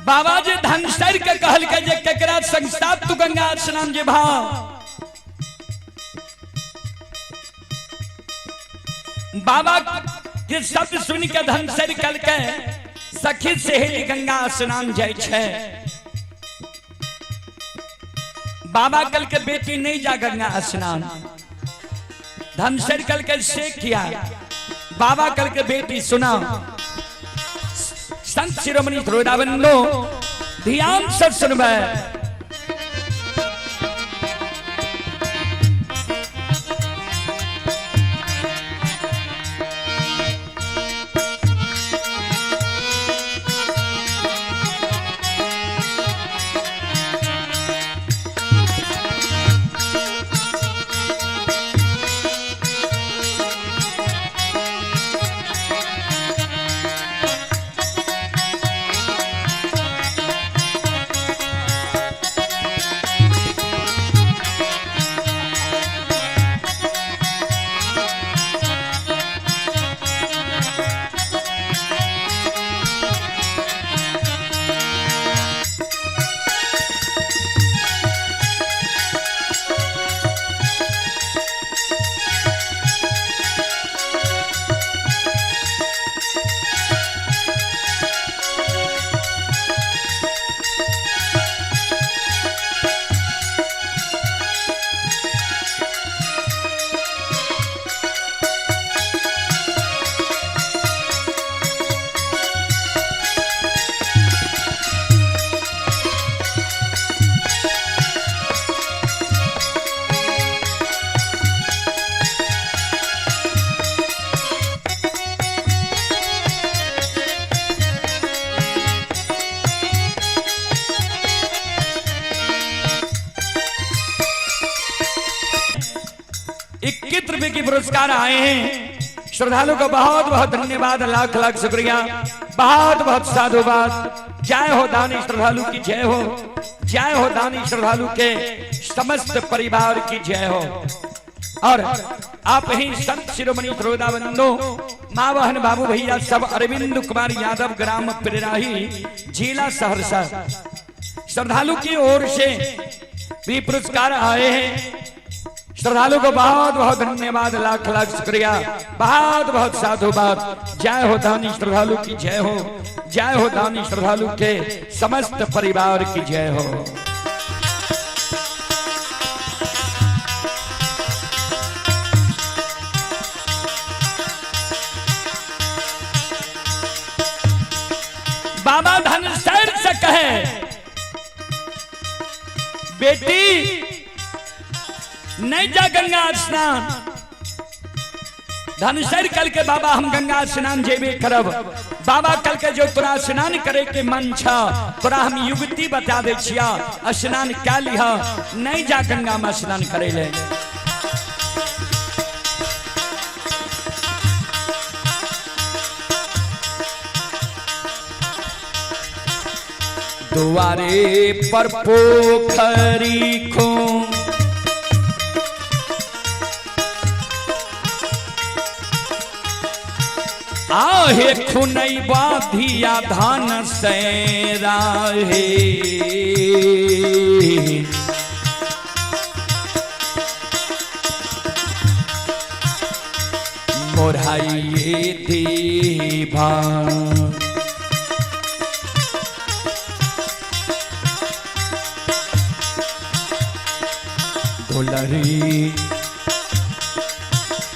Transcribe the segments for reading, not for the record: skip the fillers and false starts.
बाबा जी धनसर के कहल के जे केकरा संग साथ तू गंगा स्नान जे भाव। बाबा के शब्द सुन के धनसर कल के सखी सहेली गंगा स्नान जाय छै। बाबा कल के बेटी नहीं जा गंगा स्नान। धनसर कल के से किया। बाबा कल के बेटी सुना। संत शिरोमणि ध्रुवदाबंदो ध्यान से सुनबे। 21 रुपए की पुरस्कार आए हैं। श्रद्धालु को बहुत बहुत धन्यवाद, लाख लाख शुक्रिया, बहुत बहुत साधुवाद। जय हो दानी श्रद्धालु की जय हो, जय हो दानी श्रद्धालु के समस्त परिवार की जय हो। और आप ही संत शिरोमणि ध्रुवदाबंधु माँ बहन बाबू भैया सब अरविंद कुमार यादव, ग्राम पिपराही, जिला सहरसा, श्रद्धालु की ओर से भी पुरस्कार आए हैं। श्रद्धालु को बहुत बहुत धन्यवाद, लाख लाख शुक्रिया, बहुत बहुत साधुवाद। जय हो दानी श्रद्धालु की जय हो, जय हो दानी श्रद्धालु के समस्त परिवार की जय हो। बाबा धनसर से कहे बेटी नहीं जा गंगा स्नान। धनसर कल के बाबा हम गंगा स्नान जेबे करब। बाबा कल के जो तोरा स्नान करे के मन छ तोरा हम युवती बता दे छिया, स्नान क्या लिह, नहीं जा गंगा में स्नान करे ले। दुआरे पर पोखरी खो आहे खुनई बाधिया धान सैराहे। मोराइए देवा दुलरी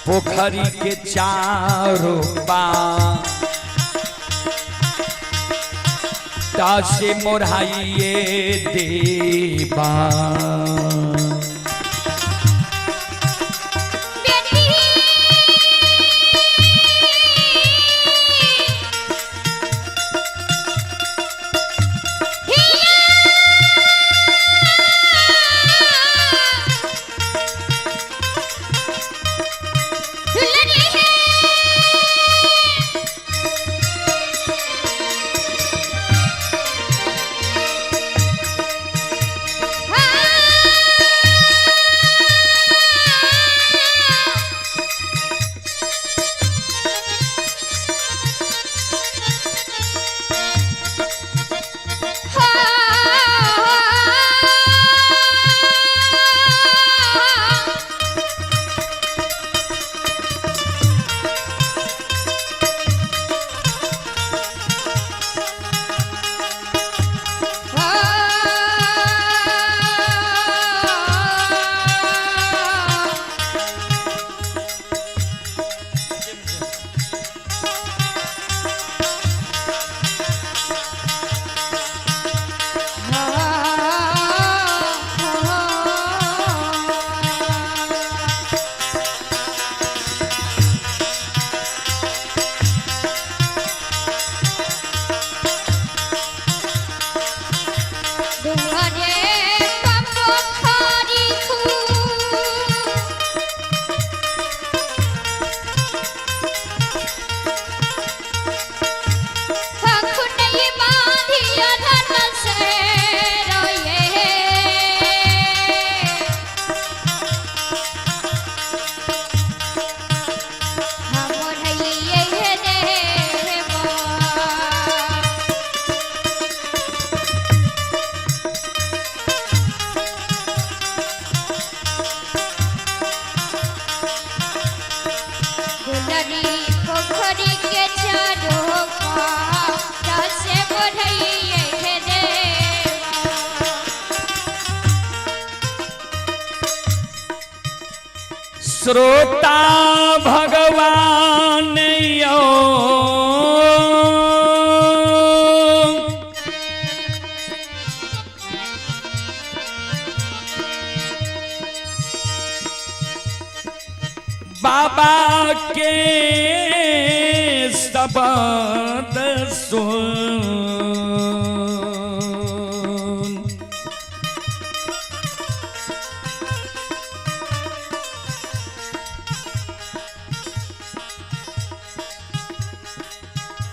पोखरी के चारों पासे मोराइए देवा। बेटी दुलरी है हाँ। धन से रोये। हम ओढ़ैये देवा। गुलरी पोखरी के चारो पार से बढ़ैये देवा। श्रोता भगवान यो बाबा के शब्द सुन।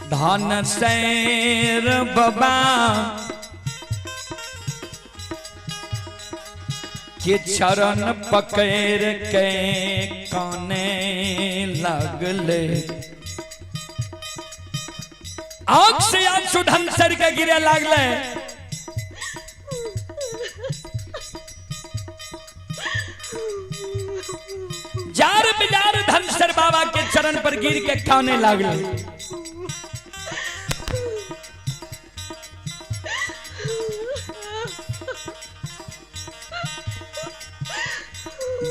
धन सैर बाबा के चरण पकड़ के काने लगले। आंख से आंसू धनसर के गिरे लागले। जार बिजार धनसर बाबा के चरण पर गिर के काने लागले।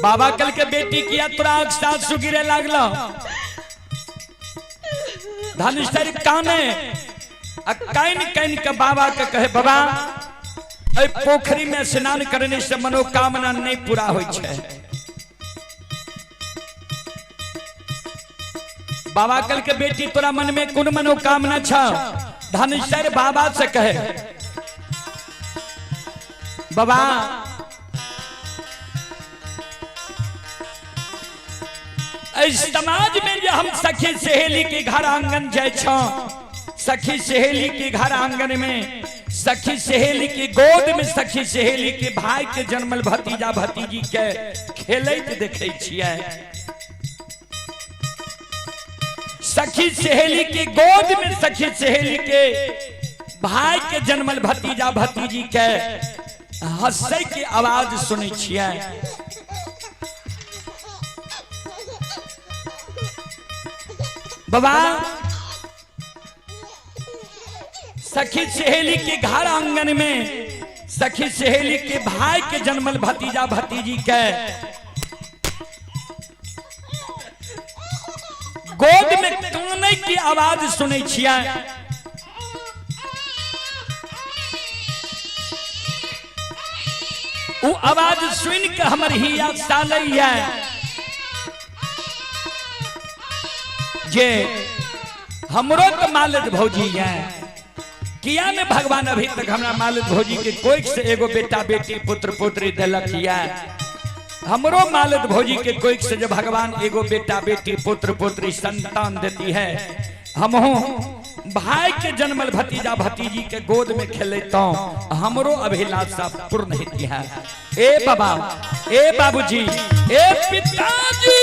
बाबा कल के बेटी किया तोरा आंख से आंसू गिरे लागल। धनसर काने आ कान कान के बाबा के कहे, बाबा एहि पोखरी में स्नान करने से मनोकामना नहीं पूरा होइ छै। बाबा कल के बेटी तोरा मन में कोन मनोकामना छ? धनसर बाबा से कहे, बाबा एहि समाज में जे हम सखी सहेली के घर आंगन जाय छौ, सखी सहेली के घर आंगन में, सखी सहेली के गोद में, सखी सहेली के भाई के जन्मल भतीजा भतीजी के खेलैत देखै छियै। सखी सहेली के गोद में सखी सहेली के भाई के जन्मल भतीजा भतीजी के हंसै के आवाज सुनै छियै। बाबा सखी सहेली के घर आंगन में सखी सहेली के भाई के जन्मल भतीजा भतीजी के गोद में कानै की आवाज सुनै छियै। उ आवाज सुन के हमर हिया सालैया जे हमरो तो मालत भौजी है। किया ने भगवान अभी तक हमरा मालत भौजी के कोई से एगो बेटा बेटी पुत्र पुत्री दिलक या? हमरो मालत भौजी के कोई से जब भगवान एगो बेटा बेटी पुत्र पुत्री संतान देती है, हमहू भाई के जन्मल भतीजा भतीजी के गोद में खेलता हमरो अभिलाषा पूर्ण होती है। ए बाबा, ए बाबूजी, ए पिताजी,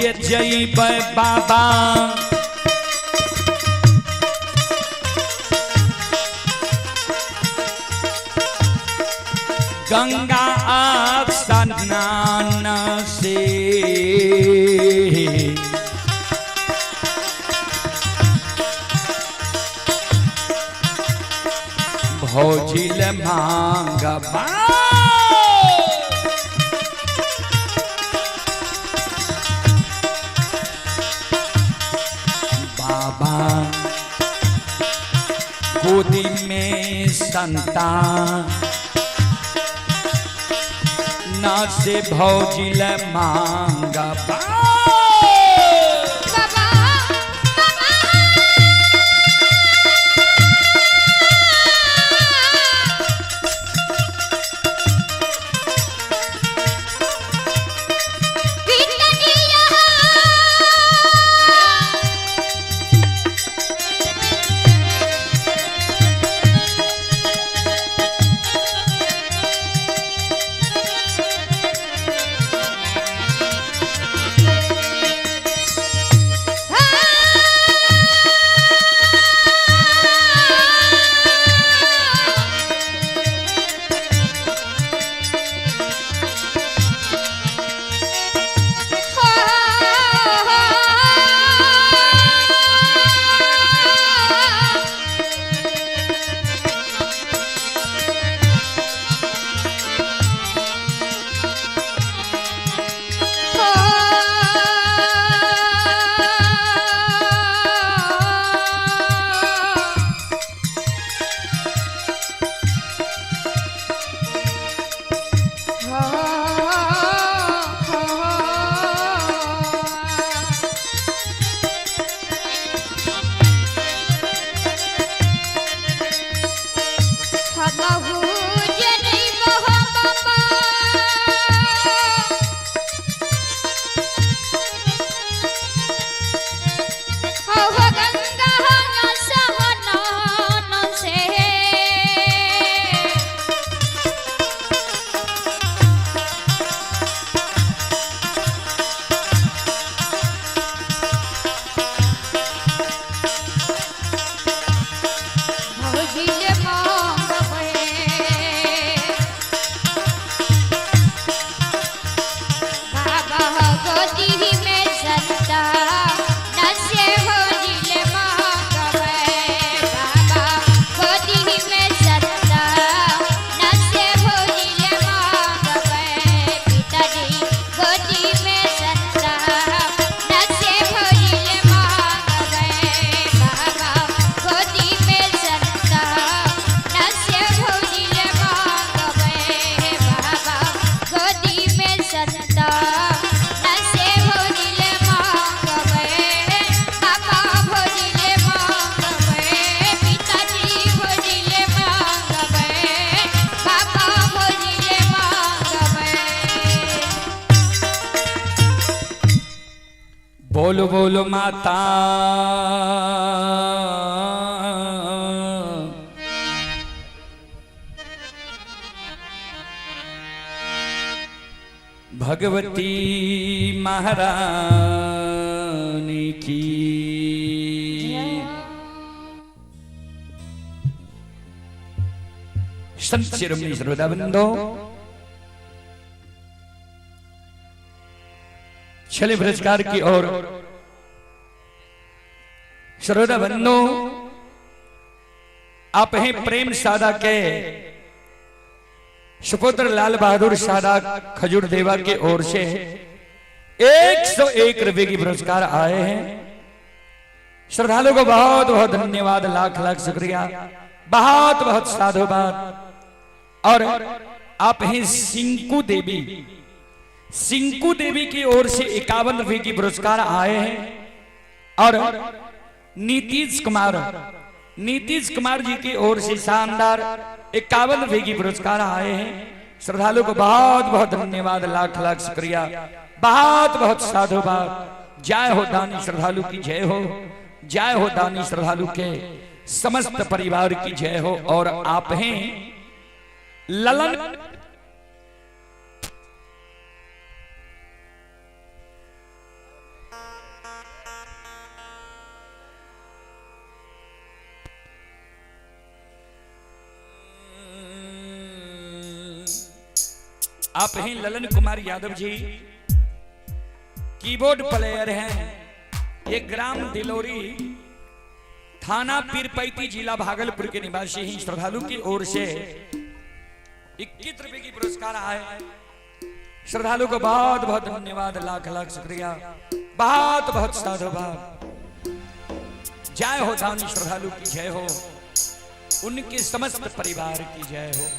जे जइबै बाबा गंगा स्नान से। भौजिल मांगबा बाबा गोदी में संतान ना से भौजिल मांगबा। बाबा बाबा पितरिया से भौजिल मांगबे बाबा गोदी में संता नसे भौजिल मांगबे बाबा गोदी में संता नसे भौजिल मांगबे पिताजी गोदी में संता नसे भौजिल मांगबे बाबा गोदी में संता नसे भौजिल मांगबे बाबा गोदी में संता नसे भौजिल मांगबे बाबा भौजिल मांगबे पिताजी भौजिल मांगबे बाबा भौजिल मांगबे। बोलो बोलो माता भगवती महारानी की। संत शिरोमणि सर्वदा बंदो छले पुरस्कार की ओर सर्वदा बंधु आप हैं प्रेम सादा के सुपुत्र लाल बहादुर सादा खजूर देवा के ओर से 101 रुपए की पुरस्कार आए हैं। श्रद्धालुओं को बहुत बहुत धन्यवाद, लाख लाख शुक्रिया, बहुत बहुत साधुवाद। और आप हैं सिंकू देवी, सिंकू देवी की ओर से 51 रुपए की पुरस्कार आए हैं। और नीतीश कुमार, नीतीश कुमार जी की ओर से शानदार 51 रुपए की पुरस्कार आए हैं। श्रद्धालुओं को बहुत बहुत धन्यवाद, लाख लाख शुक्रिया, बहुत बहुत साधुवाद। जय हो दानी श्रद्धालु की जय हो, जय हो दानी श्रद्धालु के समस्त परिवार की जय हो। और आप हैं ललन आप हैं ललन कुमार यादव जी, कीबोर्ड प्लेयर हैं। ये ग्राम दिलोरी, थाना पीरपैती, जिला भागलपुर के निवासी हैं। श्रद्धालु की ओर से 21 रुपए की पुरस्कार आए। श्रद्धालु को बहुत बहुत धन्यवाद, लाख लाख शुक्रिया, बहुत बहुत साधुवाद। जय हो दानी श्रद्धालु की जय हो, उनके समस्त परिवार की जय हो।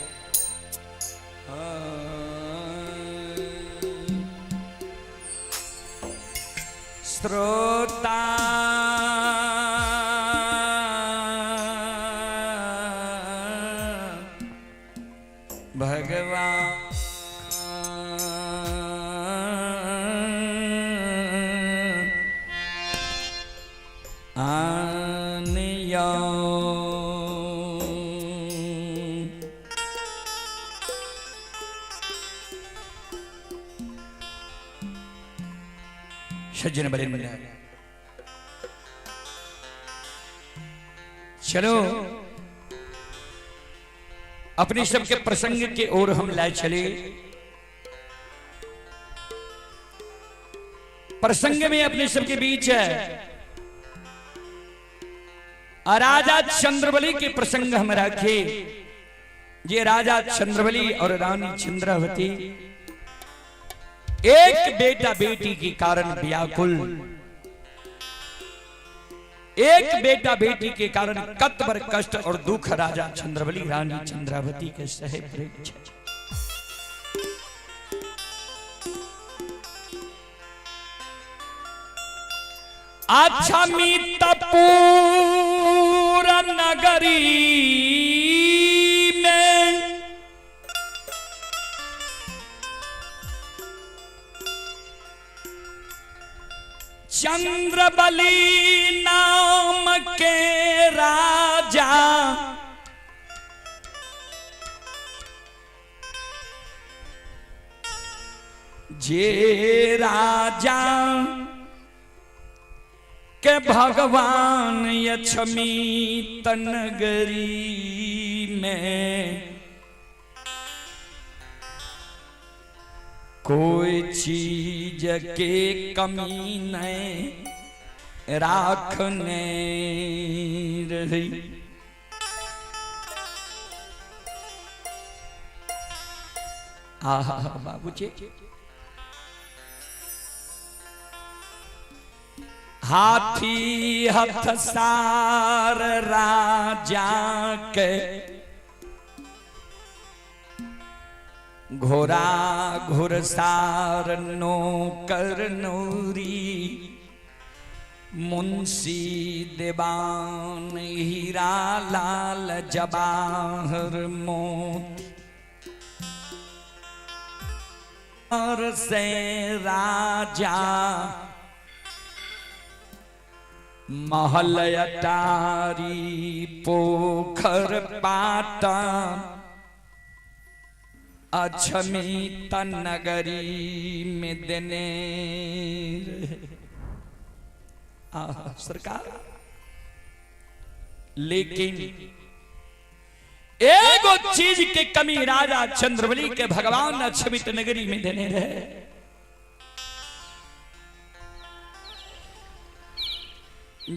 श्रोता भगवान आनिया। सज्जन बड़े चलो अपने सबके प्रसंग के ओर हम लाए चले। प्रसंग में अपने सबके बीच है राजा चंद्रबली के प्रसंग हम रखे। ये राजा चंद्रबली और रानी चंद्रावती एक बेटा बेटी के कारण व्याकुल, एक बेटा बेटी के कारण कतबर कष्ट और दुख राजा चंद्रबली रानी चंद्रावती के सहे पड़े। अच्छा मीतपुर नगरी में चंद्रबली नाम के राजा जे राजा के भगवान यक्षमी तनगरी में कोई चीज के कमी नहीं राखने रही। आहा बाबूजी, हाथी हथसार राजा के घोड़ा घुरसार नौकर नूरी मुंशी देवान हीरा लाल जवाहर मोती और से राजा महल अटारी पोखर पाटा अक्षमी नगरी में देने। सरकार, लेकिन एगो चीज के कमी राजा चंद्रबली के भगवान अक्षमित नगरी में देने रहे।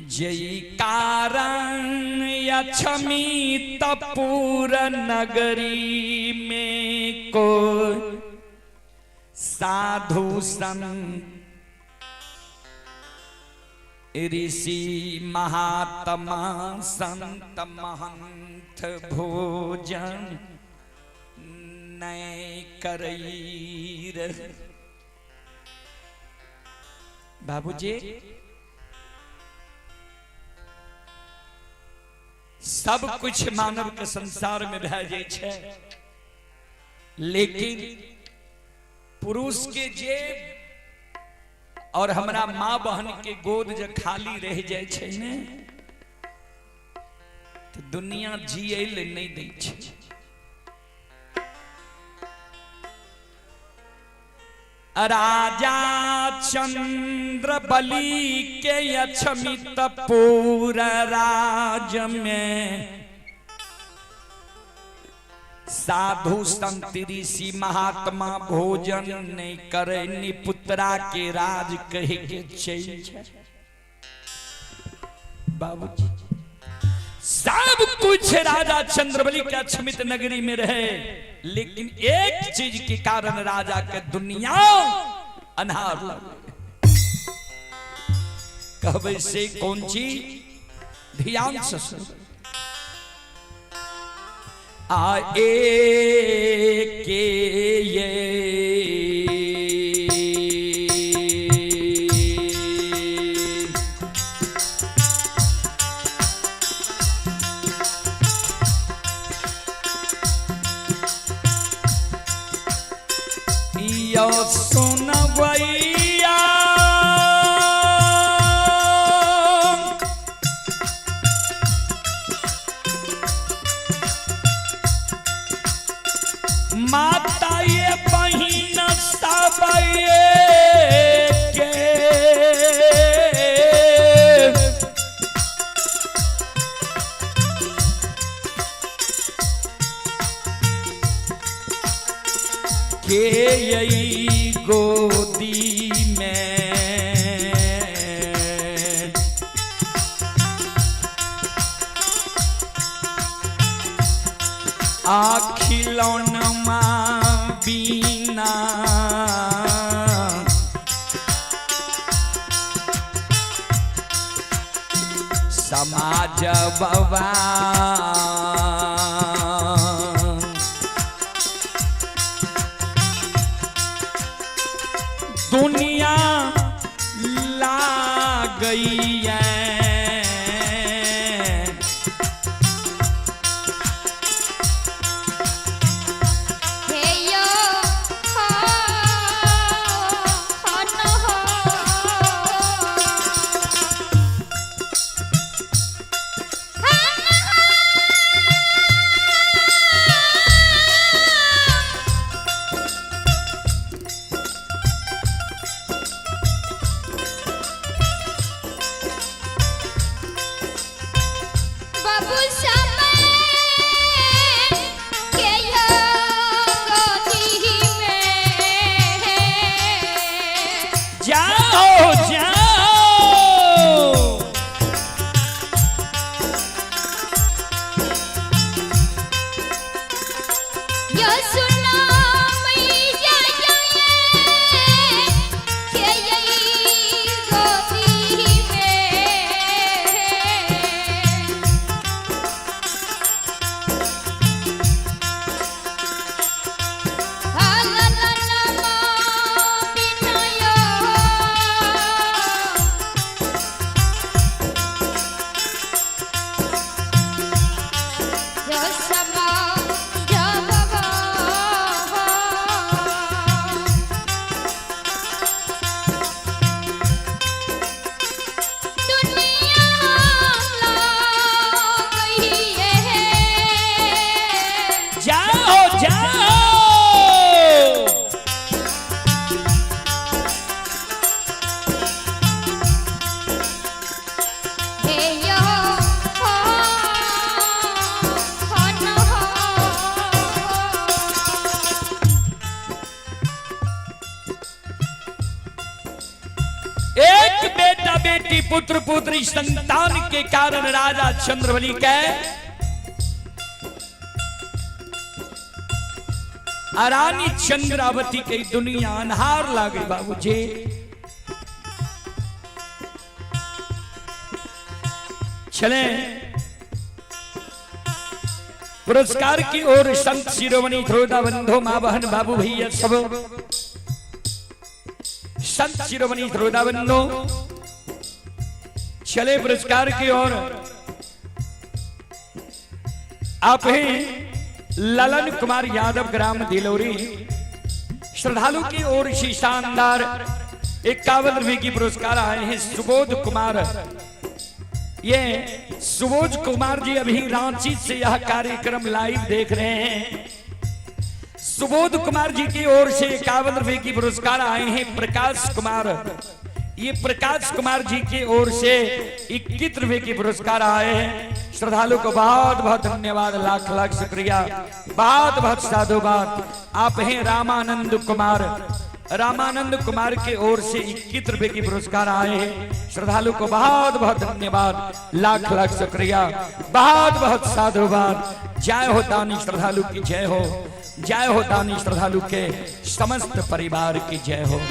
जय कारण अक्षमित पूर नगरी में को साधु संत ऋषि महात्मा संत महंत भोजन नहीं करई रहे। बाबूजी, सब कुछ मानव के संसार में भै जाइ छै, लेकिन पुरुष के जेब और हमरा माँ बहन के गोद जे खाली रह जाइ छै ने, तो दुनिया जियै ले नहीं दै छै। राजा चंद्रबली के अक्षमित पूर राज में साधु संत ऋषि महात्मा भोजन नहीं करे, निपुत्रा के राज कहे के चाहिए। बाबूजी सब कुछ राजा चंद्रबली के अक्षमित नगरी में रहे, लेकिन एक चीज के कारण राजा के दुनिया अन्हार लगे। कहबे से कौन चीज? ध्यान से सुन। आ ए के ये यो सुनवैया माता ये बहिन सब के के यही गोदी में आखिलौनमा बीना समाज बवा दुनिया ला गई है। हे यो हो हन हो बाबू समय के यो गोदी में जाओ जाओ यो सुनो मैया के यही गोदी में जाओ जाओ हे यो हो हन हो एक बेटा बेटी पुत्र पुत्री संतान के कारण राजा चंद्रबली के आ रानी चंद्रावती के दुनिया अनहार लागे बाबूजी। चले पुरस्कार की ओर संत शिरोमणि श्रोता बंधु माँ बहन बाबू भैया सब संत शिरोमणि श्रोता बंधु चले पुरस्कार की ओर। आप हैं ललन कुमार यादव ग्राम दिलोरी श्रद्धालु की ओर से शानदार 51 रुपए की पुरस्कार आए हैं। सुबोध कुमार, ये सुबोध कुमार जी अभी रांची से यह कार्यक्रम लाइव देख रहे हैं। सुबोध कुमार जी की ओर से 51 रुपए की पुरस्कार आए हैं। प्रकाश कुमार ये प्रकाश कुमार जी की ओर से 21 रुपए के पुरस्कार आए हैं। श्रद्धालु को बहुत बहुत धन्यवाद, लाख लाख शुक्रिया, बहुत बहुत साधुवाद। आप हैं रामानंद कुमार, रामानंद कुमार के ओर से 21 रुपए की पुरस्कार आए हैं। श्रद्धालु को बहुत बहुत धन्यवाद, लाख लाख शुक्रिया, बहुत बहुत साधुवाद। जय हो दानी श्रद्धालु की जय हो, जय हो दानी श्रद्धालु के समस्त परिवार की जय हो।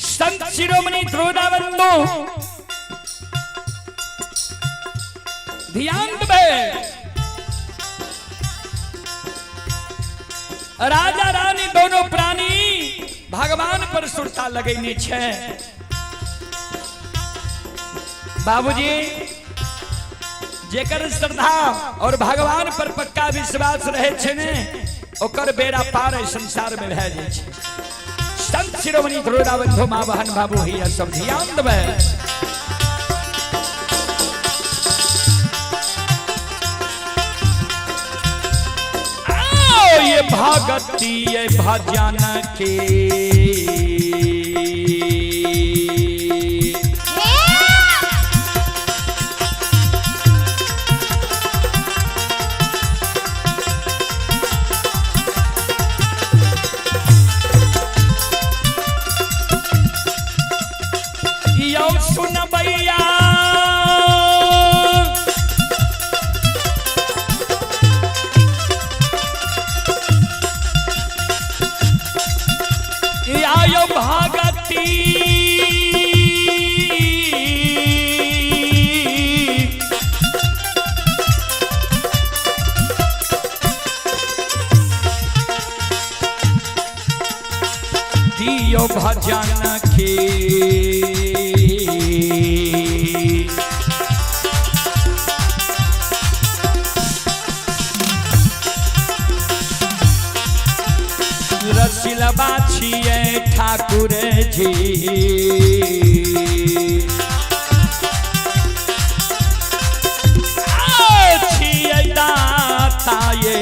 संत शिरोमणि ध्रुवबंधु ध्यान दे, राजा रानी दोनों प्राणी भगवान पर सुरता लगैने छे। बाबूजी जेकर श्रद्धा और भगवान पर पक्का विश्वास रहे छे ने, ओकर बेड़ा पार एहि संसार में भए जाइ छै। संत शिरोमणि ध्रुवबंधु माँ बहन बाबू हैया सब ध्यान देबै। आओ ये भगती ये भजन के यौ सुनबैया आयो भगती दियो भजन के। रसिलबा छियै ठाकुर जी, आओ छियै दाता ये।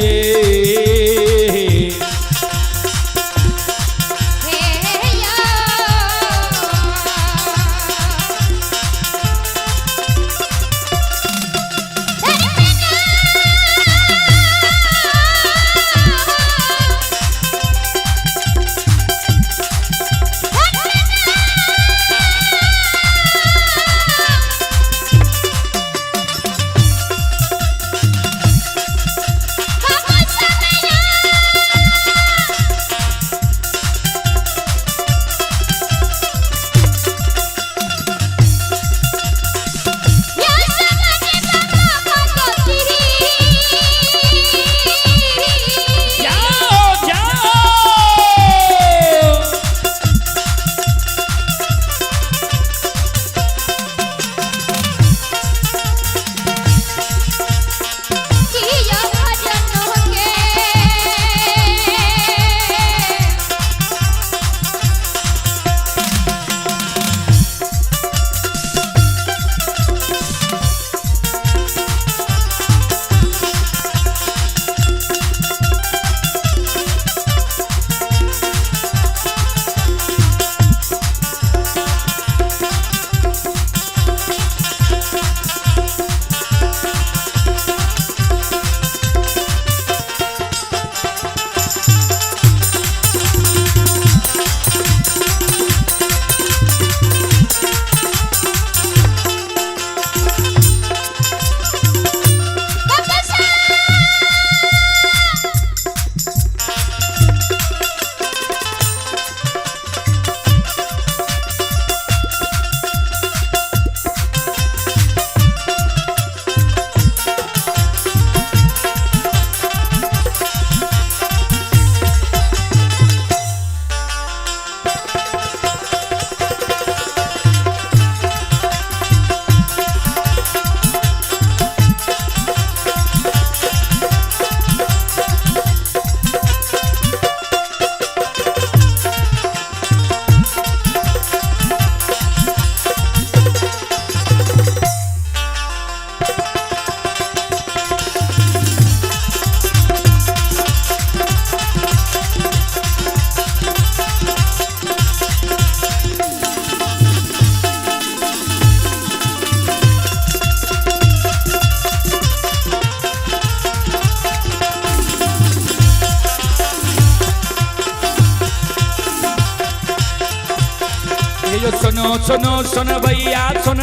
सुनो सुन भैया सुन।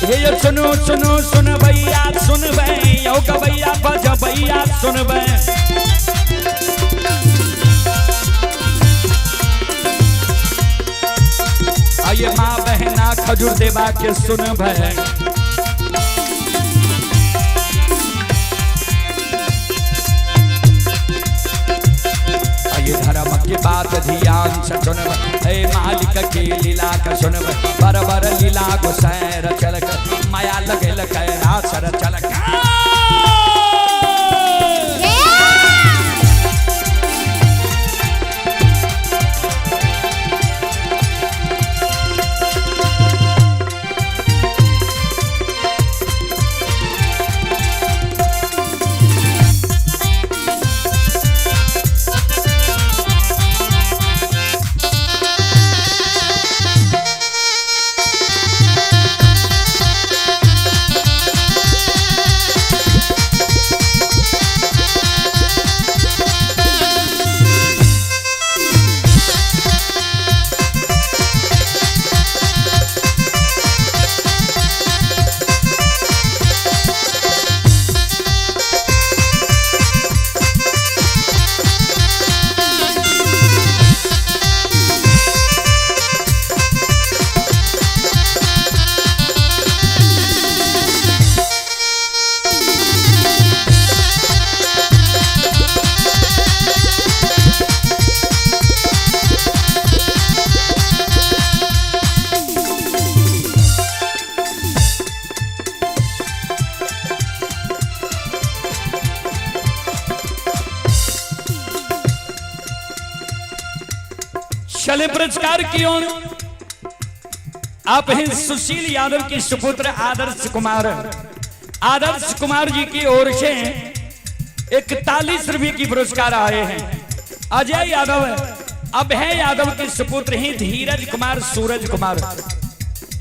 हे सुनो सुनो सुन भैया सुन भैया भैया बज भैया सुन भै। आइए माँ बहना खजूर देवा के सुन भै। आइए धर्म की बात ध्यान से सुन हे मालिक की लीला का सुन बर बर लीला गोसैर चलक माया लगे कैरा सर चलक। चले पुरस्कार की ओर। आप हैं सुशील यादव के सुपुत्र आदर्श कुमार। आदर्श कुमार जी की ओर से 41 रुपए की पुरस्कार आए हैं। अजय यादव अभय यादव के सुपुत्र हैं धीरज कुमार सूरज कुमार।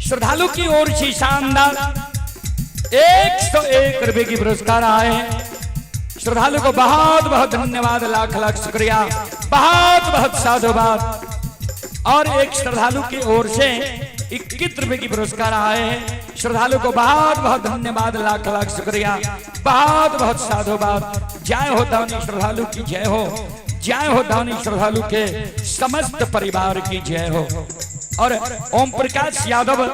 श्रद्धालु की ओर से शानदार 101 रुपए की पुरस्कार आए हैं। श्रद्धालु को बहुत बहुत धन्यवाद, लाख लाख शुक्रिया, बहुत बहुत साधुवाद। और एक श्रद्धालु की ओर से 21 रुपए की पुरस्कार आए हैं। श्रद्धालु को बहुत बहुत धन्यवाद, लाख लाख शुक्रिया, बहुत बहुत साधुवाद। जय हो दानी श्रद्धालु की जय हो, जय हो दानी श्रद्धालु के समस्त परिवार की जय हो। और ओम प्रकाश यादव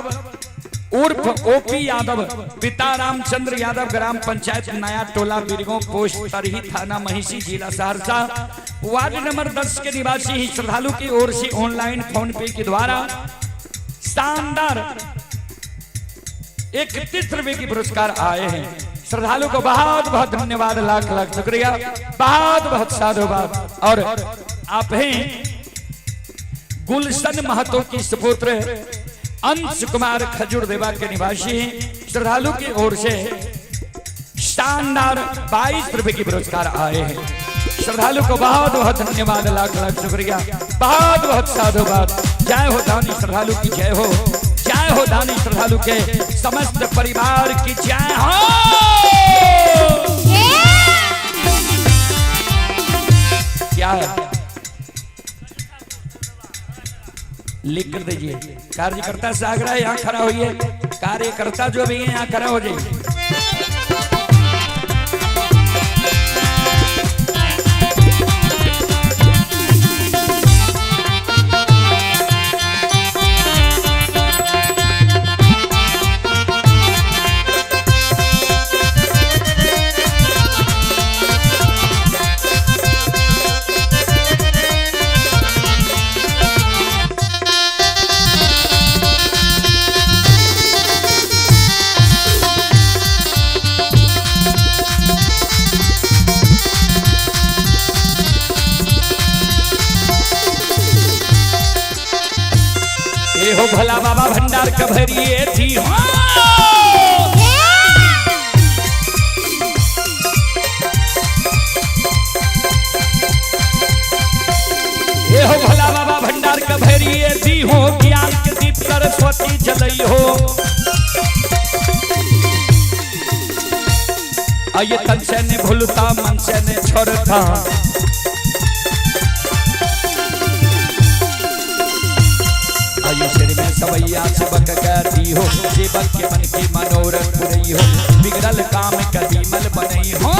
उर्फ ओपी यादव पिता रामचंद्र यादव ग्राम पंचायत नया टोला बिरगों पोस्ट तरही थाना महिषी जिला सहरसा वार्ड नंबर 10 के निवासी ही श्रद्धालु की ओर से ऑनलाइन फोन पे के द्वारा शानदार 31 रुपए की पुरस्कार आए हैं। श्रद्धालु को बहुत बहुत धन्यवाद, लाख लाख शुक्रिया, बहुत बहुत साधुवाद। और आप हैं गुलशन महतो की सुपुत्र अंश कुमार खजूर देवा के निवासी हैं। श्रद्धालु की ओर से शानदार 22 रुपए की पुरस्कार आए हैं। श्रद्धालु को बहुत बहुत धन्यवाद, लाख लाख शुक्रिया, बहुत बहुत साधुवाद। जय हो दानी श्रद्धालु की जय हो, जय हो दानी श्रद्धालु के समस्त परिवार की जय हो। क्या है लिख कर दीजिए। कार्यकर्ता से आग्रह यहाँ खड़ा होइए, कार्यकर्ता जो भी है यहाँ खड़ा हो जाइए। हो भला बाबा भंडार कभरिए थी हो। ये हो भला बाबा भंडार कभरिए थी हो, ज्ञान के दीप सरस्वती जलई हो। आइए तन से ने भूलता मन से ने छोड़ता। आइए सिर में सवैया सेवक कहती हो, सेवक के मन के मनोरथ पुरई हो, बिगड़ल काम कदीमल बनई हो।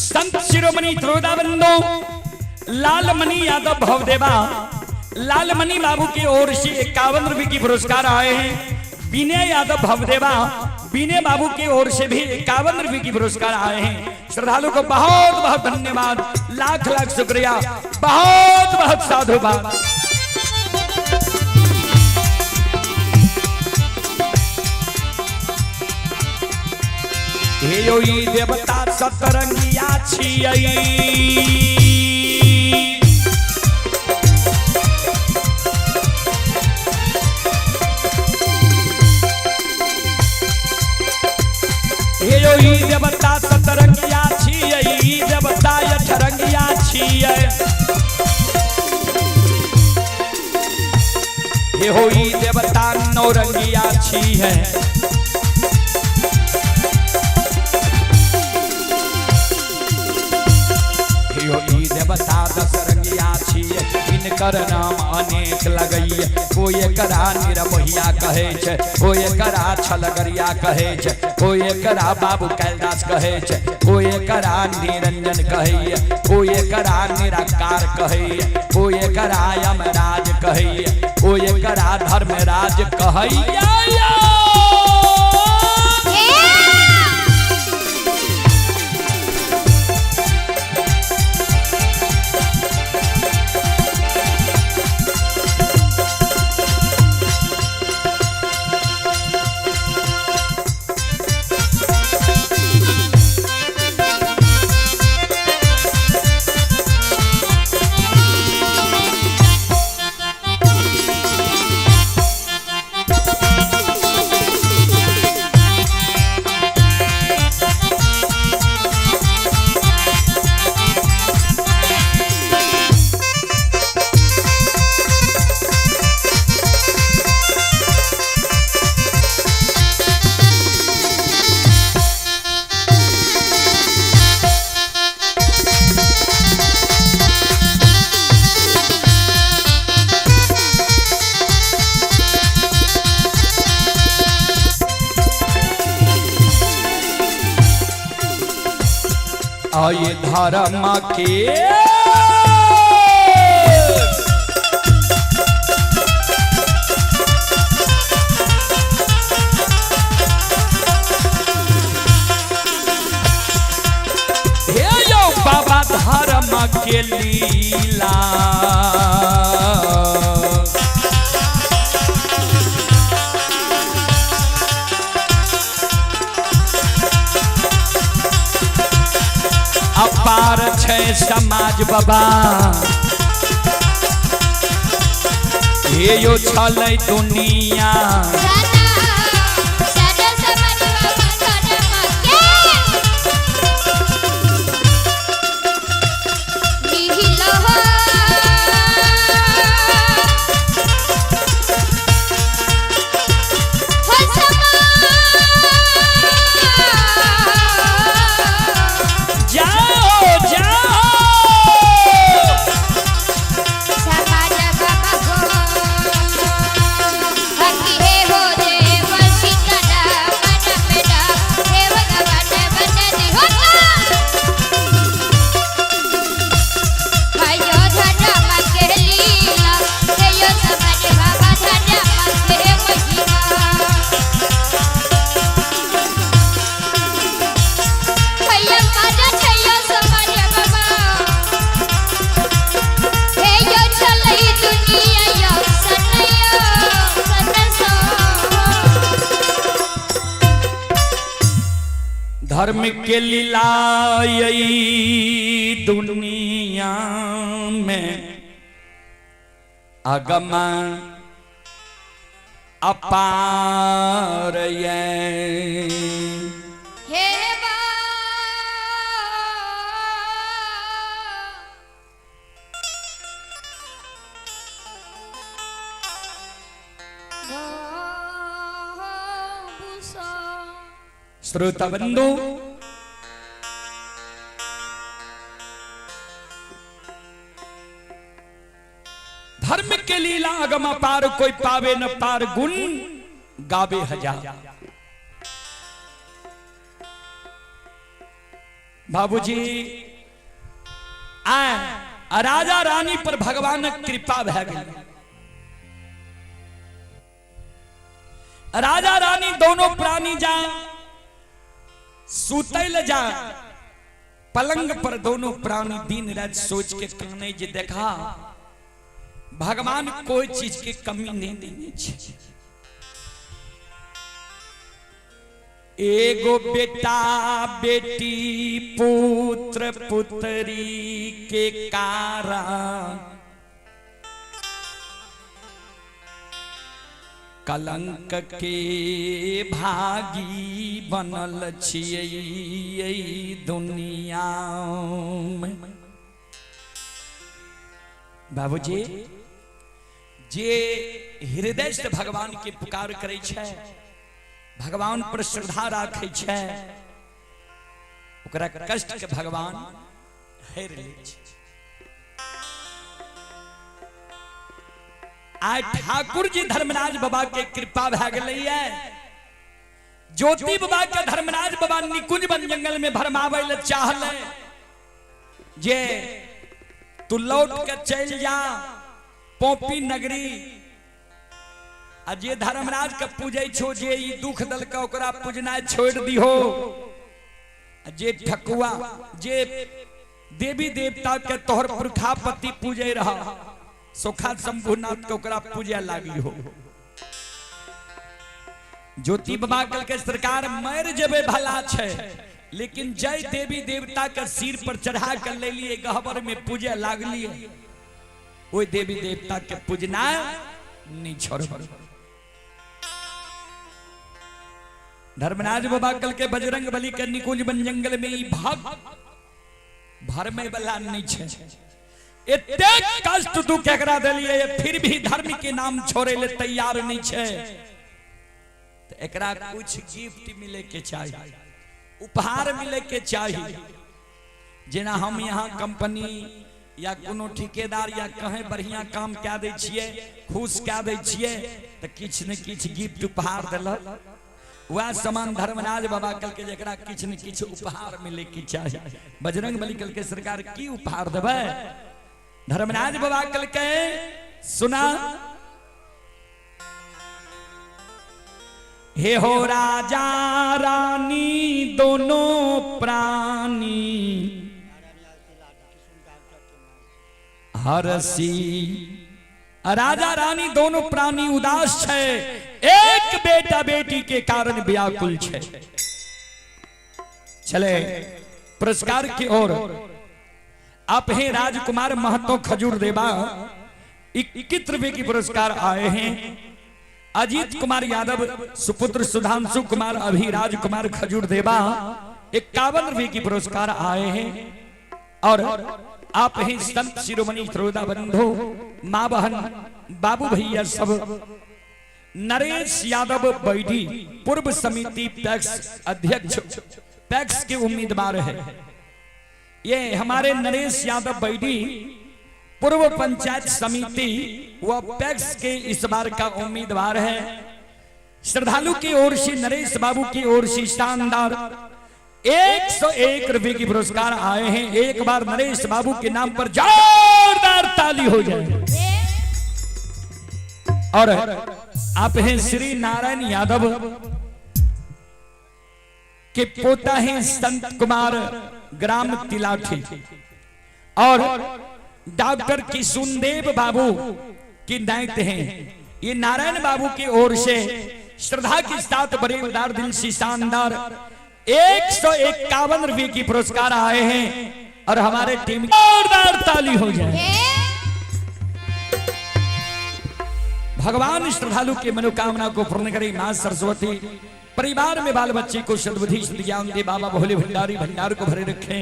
संत शिरोमणि त्रोदाबंदो लालमणि यादव भवदेवा लालमणि बाबू की ओर से 51 रुपए की पुरस्कार आए हैं। विनय यादव भवदेवा विनय बाबू की ओर से भी 51 रुपए की पुरस्कार आए हैं। श्रद्धालु को बहुत बहुत धन्यवाद, लाख लाख शुक्रिया, बहुत बहुत साधुवाद। हे यो ई देवता सतरंगिया छियै, हे यो ई देवता सतरंगिया छियै, ई देवता अठरंगिया छियै, हे हो ई देवता नौरंगिया छियै। हे हो ई देवता दशरंगिया छियै, इनकर नाम अनेक लगैये, कोई एकरा निरमोहिया कहै छै, कोई एकरा छलगरिया कहै छै, कोई एकरा बाबू कैलदास कहै छै, कोई एकरा निरंजन कहैये, कोई एकरा निराकार कहैये, कोई एकरा यमराज कहैये, कोई एकरा धर्मराज कहैये। आये धर्म के हे यो बाबा धर्म के लीला, अपार छै समाज बाबा, हे यो छलै दुनिया। जाओ जाओ। धर्म के लीला दुनिया में अगम अपार ये। हे बा श्रोता बंधु, धर्म के लीला अगम अपार, कोई पावे न पार, गुण गावे हजार। बाबूजी आए राजा रानी पर भगवान कृपा भै गई। राजा रानी दोनों प्राणी जा सुतै ल जा पलंग पर, दोनों प्राणी दिन रात सोच के काने जे देखा भगवान कोई चीज के कमी नहीं देने छे। एगो बेटा बेटी पुत्र पुत्री के कारण कलंक के भागी बनल छियै दुनिया में। बाबूजी जे हृदय से भगवान के पुकार करै छै, भगवान पर श्रद्धा राखै छै, ओकरा कष्ट के भगवान हेर लै छै। आइ ठाकुर जी धर्मराज बाबा के कृपा भए गेलैये। ज्योति बाबा के धर्मराज बाबा निकुंज वन जंगल में भरमाबै ले चाहले जे तू लौट के चल जा पोपी नगरी, आ जे धर्मराज के पूजै छो, जे ई दुख दलका ओकरा पूजनाइ छोड़ दिहो, आ जे ठकुआ जे देवी देवता के तोहर पुरखापति पूजै रहा सोखा शंभुनाथ के ओकरा पूजे लागी हो। ज्योति बाबा कल के सरकार मर जेबे भला छै, लेकिन जय देवी देवता के सिर पर चढ़ा कर ले लिए गहबर में पूजे लागलिए, ओहि देवी देवता के पूजना नहीं छोड़ब। धर्मराज बाबा कल के बजरंग बली के निकुंज वन जंगल में ई भक्त भरमे वाला नहीं छे। एतेक कष्ट दुख एकरा देलिए फिर भी धर्म के नाम छोड़े ले तैयार नहीं छे, तो एकरा कुछ गिफ्ट मिले के चाहिए, उपहार मिले के चाहिए। जेना हम यहाँ कंपनी या कोनो ठिकेदार या कहीं बढ़िया काम कए दै छियै, खुश कए दै छियै, तऽ किछु ने किछु गिफ्ट उपहार देलक। वएह समान धर्मराज बाबा कहलकै जेकरा किछु ने किछु उपहार मिले के चाही। बजरंग बली कहलकै सरकार की उपहार देबै? धर्मराज बाबा कहलकै सुना, हे हो राजा रानी दोनों प्राणी हरसी। राजा रानी दोनों प्राणी उदास छै, एक बेटा बेटी के कारण व्याकुल छै। चले पुरस्कार की ओर। आप हैं राजकुमार महतो खजूर देवा, 21 रुपए की पुरस्कार आए हैं। अजीत कुमार यादव सुपुत्र सुधांशु कुमार अभी राजकुमार खजूर देवा 51 रुपए की पुरस्कार आए हैं। और आप हैं संत शिरोमणि श्रोता बंधु माँ बहन बाबू भैया सब, नरेश यादव बैठी पूर्व समिति पैक्स अध्यक्ष पैक्स के उम्मीदवार है। ये हमारे नरेश यादव बैठी पूर्व पंचायत समिति व पैक्स के इस बार का उम्मीदवार है। श्रद्धालु की ओर से नरेश बाबू की ओर से शानदार 101 रुपए की पुरस्कार आए हैं। एक बार नरेश बाबू के नाम पर जोरदार ताली हो जाए। और आप हैं श्री नारायण यादव के पोता हैं संत कुमार ग्राम तिलाठी और डॉक्टर किशुनदेव बाबू की नायत हैं। ये नारायण बाबू की ओर से श्रद्धा के साथ बड़े उदार दिल से शानदार 151 रुपए की पुरस्कार आए हैं और हमारे टीम जोरदार ताली हो जाए। भगवान श्रद्धालु की मनोकामना को पूर्ण करे मां सरस्वती। परिवार में बाल बच्चे को सद्बुद्धि सद्ज्ञान दे। बाबा भोले भंडारी भंडार को भरे रखें।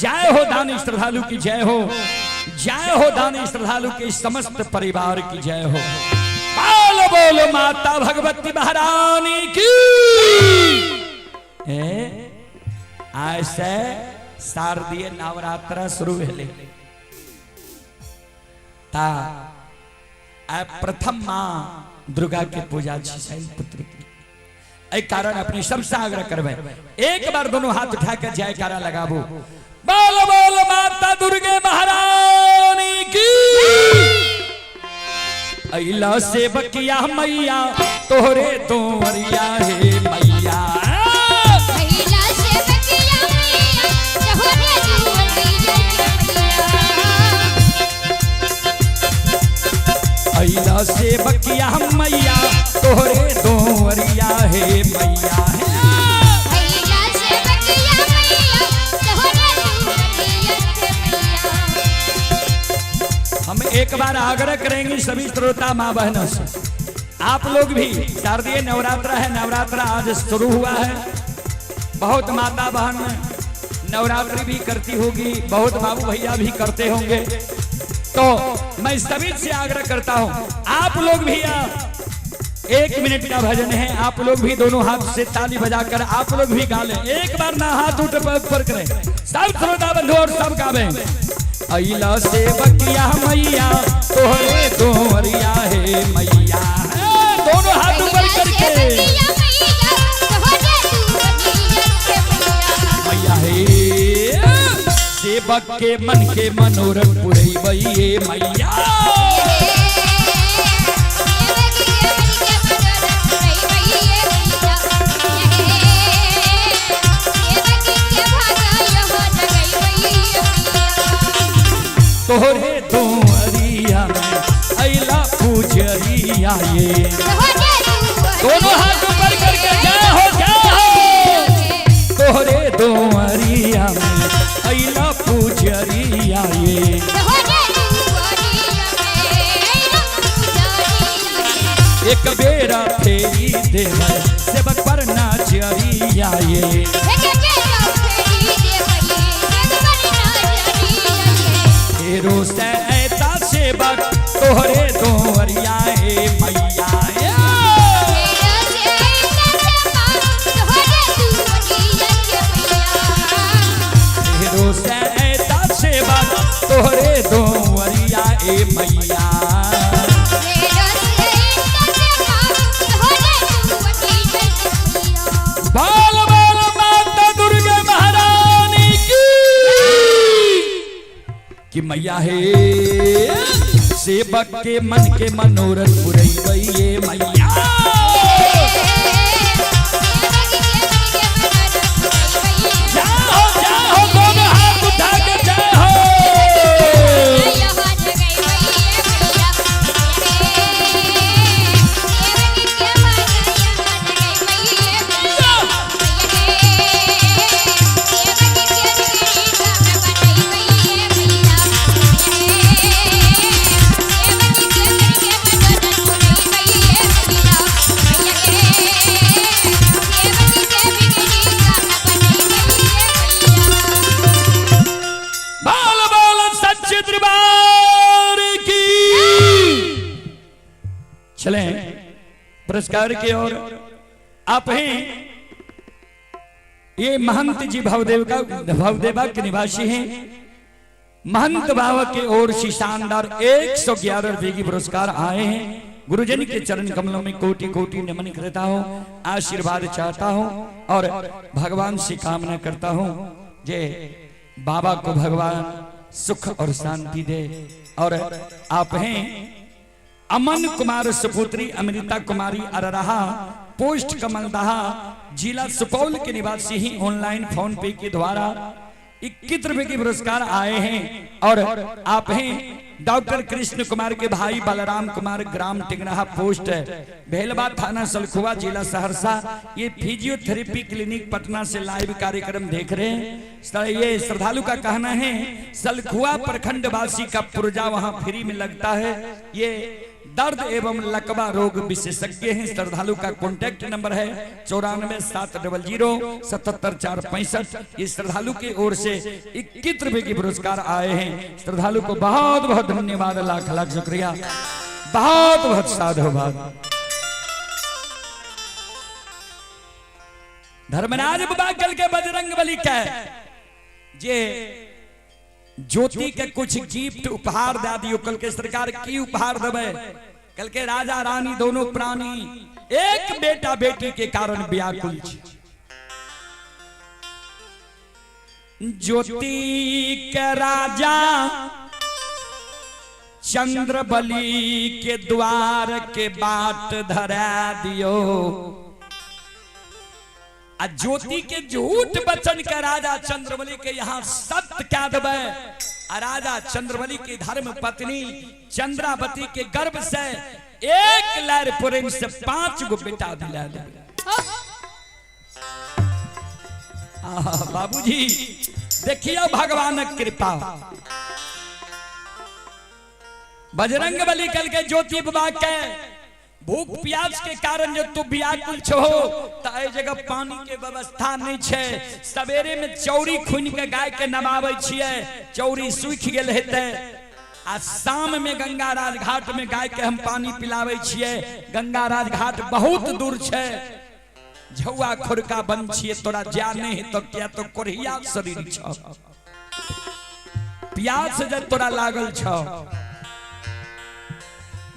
जय हो दानी श्रद्धालु की जय हो। जय हो दानी श्रद्धालु के समस्त परिवार की जय हो। बोलो बोलो माता भगवती महारानी की। ए आज से शारदीय नवरात्र शुरू भेलै ता आइ प्रथम माँ दुर्गा के पूजा छी शैलपुत्री के। एहि कारण अपने सबसे आग्रह करबै एक बार दोनों हाथ उठा के जयकारा लगाबू। बोलो बोलो माता दुर्गे महारानी की। अइला सेवकिया मैया तोहरे तोरिया हे मैया। महिला सेवकिया मैया तोहरे दुआरिया मैया। अइला सेवकिया मैया तोहरे तोरिया हे मैया। महिला सेवकिया मैया तोहरे दुआरिया मैया। हम एक बार आग्रह करेंगे सभी श्रोता माँ बहनों से, आप लोग भी शारदीय नवरात्र है, नवरात्र आज शुरू हुआ है। बहुत माता बहन नवरात्रि भी करती होगी, बहुत बाबू भैया भी करते होंगे। तो मैं सभी से आग्रह करता हूं आप लोग भी 1 मिनट का भजन है, आप लोग भी दोनों हाथ से ताली बजाकर आप लोग भी गा लें। एक बार ना हाथ उठ पर करें सब श्रोता बंधु और सब गावे। अइला सेवकिया मैया तोहरे तोहरिया हे मैया। दोनों हाथ ऊपर महिला करके सेवकिया मैया तोहरे दुआरिया मैया। मैया हे सेवक के मन के मनोरथ पुरैबै हे मैया। तोहरे तोहरिया में अइला पुजरिया ये। दोनों हाथ ऊपर करके जय हो जय हो। तोहरे दोहरिया में अइला पुजरिया ये। एक बेरा फेरी देवे सेवक पर नाचरिया ये। फेरो से ऐता सेवक तोहरे दोहरिया हे मैया ये। फेरो से ऐता सेवक तोहरे दोहरिया ए मैया। बाल बाल माता दुर्गा महारानी की कि मैया हे सेवक के मन के मनोरथ पुरैबै ये मैया। जय हो जय हो, दोनों हाथ उठा के जय हो। बाल बाल सच्चे दरबार की। चले पुरस्कार की ओर। आप हैं ये महंत जी भवदेव का भवदेवा के निवासी हैं। महंत बाबा के ओर से शानदार 111 रुपए की पुरस्कार आए हैं। गुरुजन के चरण कमलों में कोटि कोटि नमन करता हूँ, आशीर्वाद चाहता हूँ और भगवान से कामना करता हूँ जे बाबा को भगवान सुख और शांति दे। और आप हैं अमन कुमार सुपुत्री अमृता कुमारी अरराहा, पोस्ट कमलदाहा, जिला सुपौल के निवासी ही ऑनलाइन फोन पे के द्वारा 21 रुपए के पुरस्कार आए हैं। और आप हैं डॉक्टर कृष्ण कुमार के भाई बलराम कुमार, ग्राम टिंगराहा, पोस्ट भेलवा, थाना सलखुआ, जिला सहरसा। ये फिजियोथेरेपी क्लिनिक पटना से लाइव कार्यक्रम देख रहे हैं। ये श्रद्धालु का कहना है सलखुआ प्रखंड वासी का पुर्जा वहां फ्री में लगता है। ये दर्द एवं लकवा रोग विशेषज्ञ हैं। श्रद्धालु का कॉन्टैक्ट नंबर है 9470077465। ये श्रद्धालु की ओर से 21 रुपए की पुरस्कार आए हैं। श्रद्धालु को बहुत बहुत धन्यवाद, लाख लाख शुक्रिया, बहुत बहुत साधुवाद। धर्मराज बाबा कल के बजरंग बली के जे ज्योति के कुछ गिफ्ट उपहार दे दियो। कल के सरकार की उपहार देवे? कल के राजा रानी दोनों प्राणी एक बेटा बेटी के कारण व्याकुल छे। ज्योति के राजा चंद्रबली के द्वार के बाट धरा दियो। आ ज्योति के झूठ बचन के राजा चंद्रबली के यहाँ सत्य क्या देवे। आ राजा चंद्रबली की धर्म पत्नी चंद्रावती के गर्भ से एक लहर प्रेम से 5 गो बेटा दिला दे। बाबूजी देखियो भगवान कृपा। बजरंग बली कल के ज्योति बाबा के भूख प्यास के कारण जो तू व्याकुल छो त एहि जगह पानी के व्यवस्था नहीं छे। सवेरे में चौरी खुनि के गाय के नमाबै छियै, चौरी सूखि गेल हेतै। आ शाम में गंगा राज घाट में गाय के हम पानी पिलाबै छियै। गंगा राज घाट बहुत दूर छे, झौआ खुरका बन छियै, तोरा जा नहीं हेतौ किया तो कोढ़िया शरीर छौ। प्यास जब तोरा लागल छौ,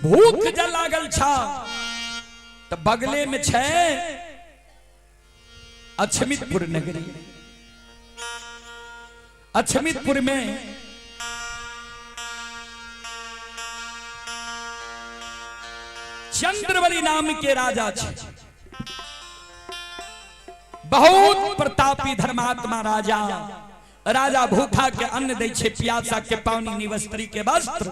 भूख जब लागल छौ, त बगले में छै अछमितपुर नगरी। अछमितपुर में चंद्रबली नाम के राजा छे, बहुत प्रतापी धर्मात्मा राजा। राजा भूखा के अन्न दै छे, प्यासा के पानी, निवस्त्री के वस्त्र,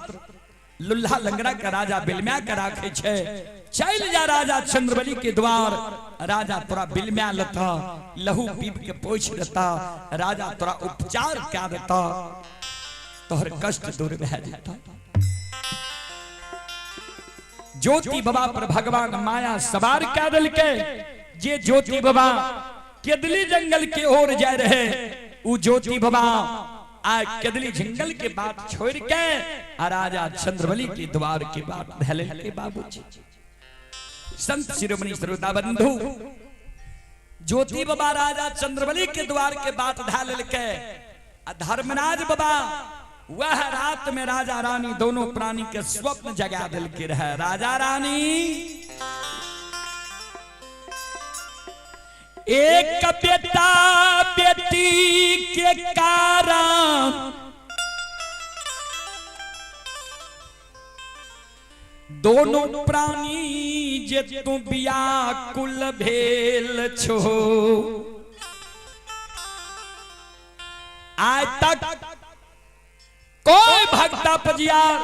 लुल्हा लंगड़ा के राजा बिलम्या के राखे छे। चल जा राजा चंद्रबली के द्वार, राजा तोरा बिलम्या लता, लहू पीप के पोछ देता, राजा तोरा उपचार क्या देता, तोहर कष्ट दूर भए जेता। ज्योति बाबा पर भगवान माया सवार क्या दिलके। जे ज्योति बाबा केदली जंगल के ओर जा रहे, उ ज्योति बाबा आ केदली जंगल के बात छोड़ के आ राजा चंद्रबली के द्वार के बात धले के बाबूजी। संत शिरोमणि श्रोता बंधु, ज्योति बाबा राजा चंद्रबली के द्वार के बात धले के आ धर्मराज बाबा वह रात में राजा रानी दोनों प्राणी के स्वप्न जगा दिल के रहे। राजा रानी एक बेटा बेटी के कारण दोनों प्राणी जे तू व्याकुल भेल छो। आज तक कोई भक्ता पजियार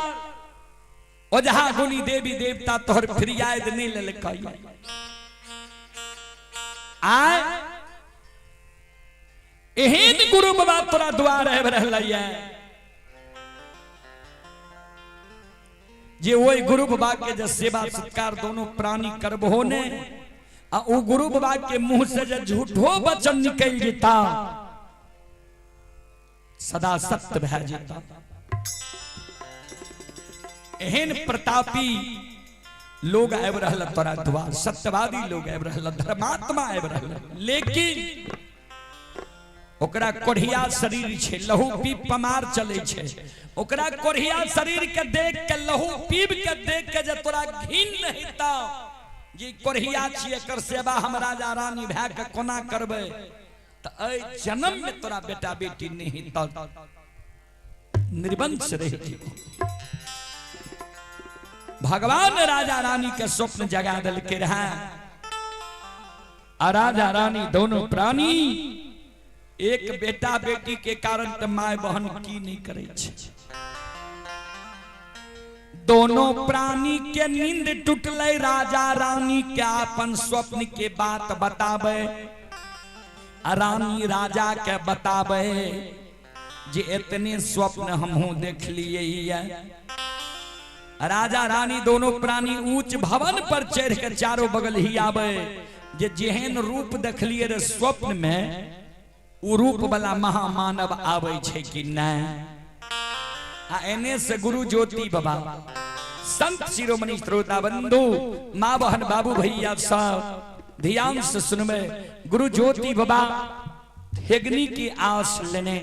ओझा गुनी देवी देवता तोहर फरियाद नहीं लेलकै। आय एहन गुरु बाबा तोरा द्वार आबि रहलै जे ओहि गुरु बाबा के जे सेवा सत्कार दोनों प्राणी करबहो ने, आ उ गुरु बाबा के मुंह से जे झूठो वचन निकल जेता सदा सत्य भए जेता। एहन प्रतापी लोग आबि रहल तोरा द्वार, सत्यवादी लोग आबि रहल, धर्मात्मा आबि रहल, लेकिन ओकरा कोढ़िया शरीर छे, लहू पीप पमार चले छे। ओकरा कोढ़िया शरीर के देख के, लहू पीब के देख के जे तोरा घिन नहीं ता जे कोढ़िया छी, एकर सेवा हम राजा रानी भए के कोना करबै, त एहि जन्म में तोरा बेटा बेटी नहीं ता निर्वंश रहि जेबो। भगवान राजा रानी के स्वप्न जगा दिलके रहे आ राजा रानी दोनों प्राणी एक बेटा बेटी के कारण त my बहन की नहीं करे छे। दोनों प्राणी के नींद टूटले, राजा रानी के अपन स्वप्न के बात बताबे, आ रानी राजा के बताबे जे इतने स्वप्न हमहू देख लिए। राजा रानी दोनों प्राणी ऊंच भवन पर चढ़ के चारों बगल ही आवे जे जेहन रूप देखलिए रे स्वप्न में, उ रूप वाला महामानव आवे छै कि नहीं। आ एने से गुरु ज्योति बाबा संत शिरोमणि श्रोता बंधु माँ बहन बाबू भैया सब ध्यान से सुनबे। गुरु ज्योति बाबा हेगनी की आस लेने,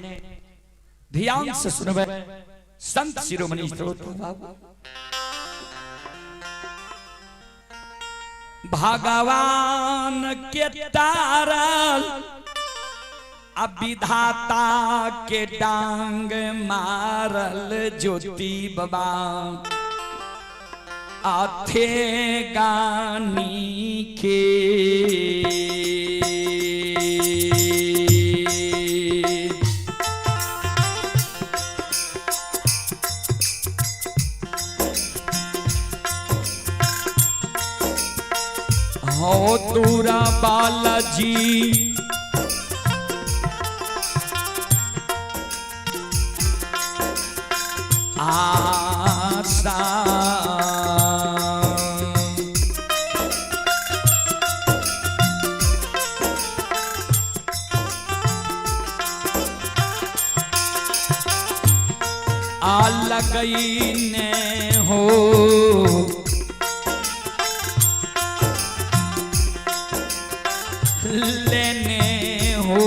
ध्यान से सुनबे संत शिरोमणि श्रोता बाबू। भगवान के तारल अब विधाता के डांग मारल ज्योति बाबा आथे गानी के। हो तूरा बालाजी आशा, आ लगई ने हो लेने हो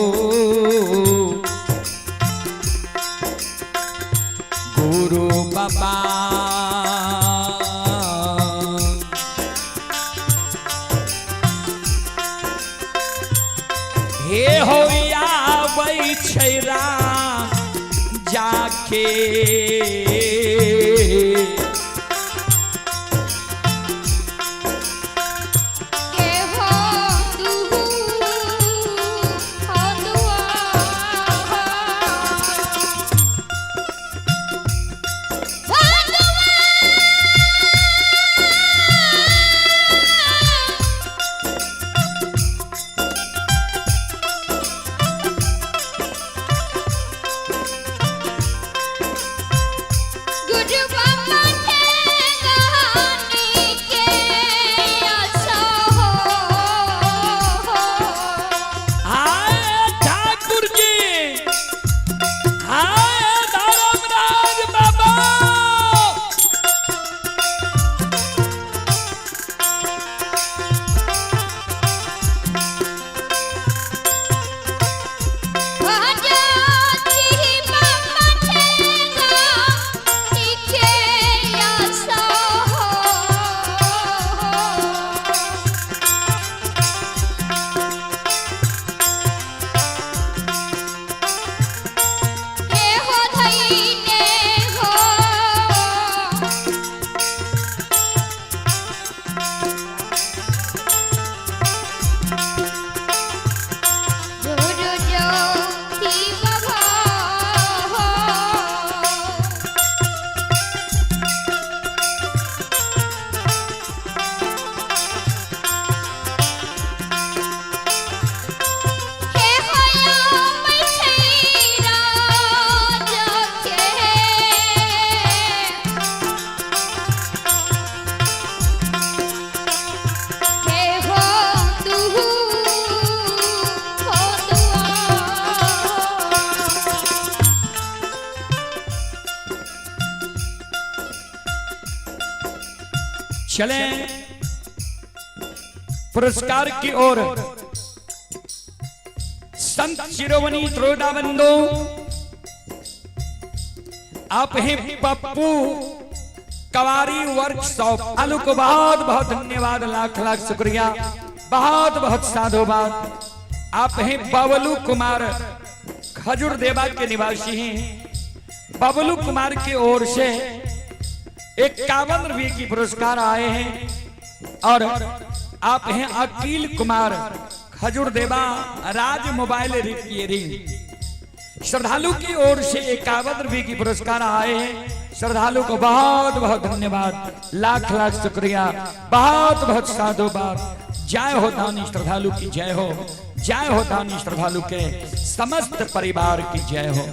गुरु बाबा। हे हो आबै छै राम जाके, के हो तू हो दुआ हो दुआ। गुरु बाबा के गाने के आशा हो। हाय ठाकुर जी, हाय धर्मराज बाबा। ज्योति बाबा के गाने के आशा हो। के हो धैने हो गुरु ज्योति बाबा हो। हे होया मैठई राजा के, हे हो तू हो दुआ। चले पुरस्कार की ओर। संत शिरोमणि त्रोदा बंधु आप हैं पप्पू कवारी वर्कशॉप आलू को बहुत बहुत धन्यवाद, लाख लाख शुक्रिया, बहुत बहुत साधुवाद। आप हैं बबलू कुमार खजूर देवा के निवासी हैं। बबलू कुमार की ओर से 51 रुपये की पुरस्कार आए हैं। और आप हैं अकील कुमार खजूर देवा राज मोबाइल रिपेयरिंग श्रद्धालु की ओर से 51 रुपये की पुरस्कार आए हैं। श्रद्धालु को बहुत बहुत धन्यवाद, लाख लाख शुक्रिया, बहुत बहुत साधुवाद। जय हो दानी श्रद्धालु की जय हो, जय हो दानी श्रद्धालु के समस्त परिवार की जय हो।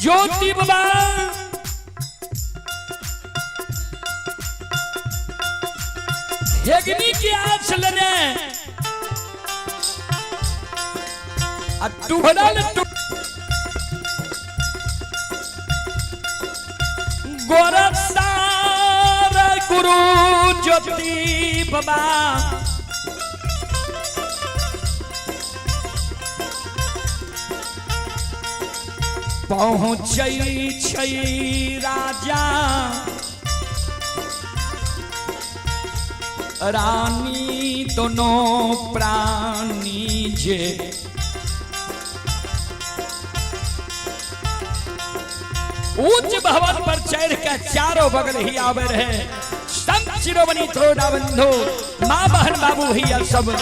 ज्योति बाबा हेगनी की आँच लेने आ टुभरल गोरसार गुरु ज्योति बाबा पहुँचै छै राजा रानी दोनों प्राणी जे ऊंच भवन पर चढ़ के चारों बगल ही आवे रहे संत शिरोमणि त्रोडा बंधु माँ बहन बाबू भैया सब।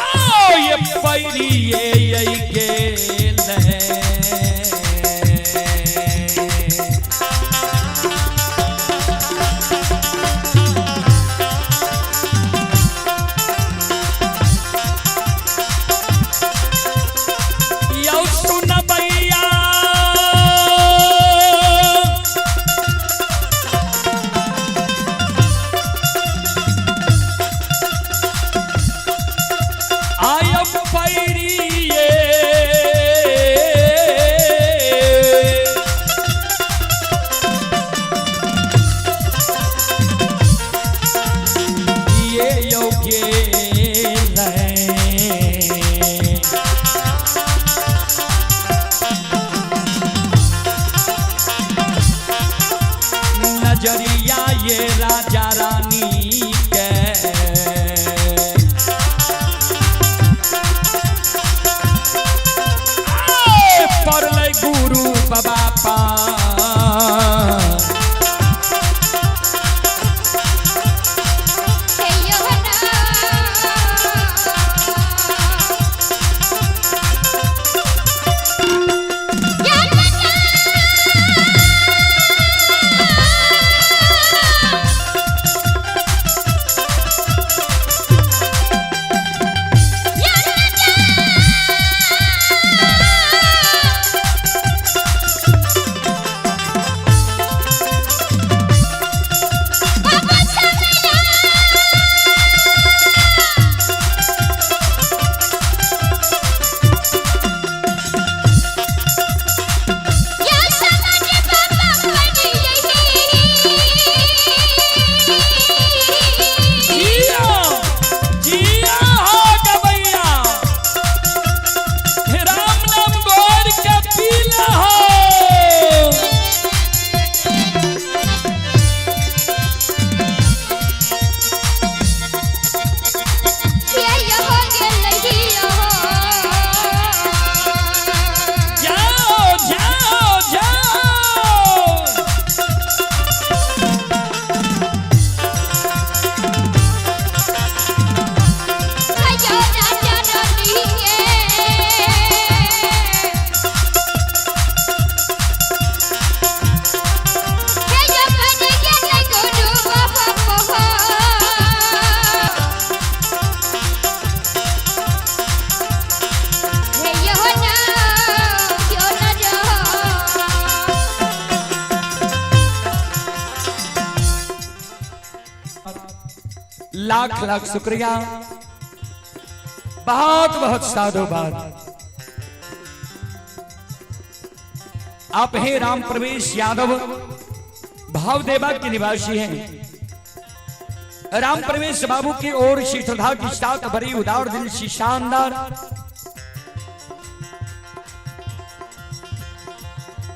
आओ ये पैरी ये गेल। यौ सुनबैया आय पैरिये ये यौ गेलै। नजरिया ये राजा रानी के। लाख लाख शुक्रिया, बहुत बहुत साधुवाद। आप हैं राम प्रवेश यादव, भावदेवा के निवासी हैं। राम प्रवेश बाबू की ओर से श्रद्धा की साथ भरी उदार दिल से शानदार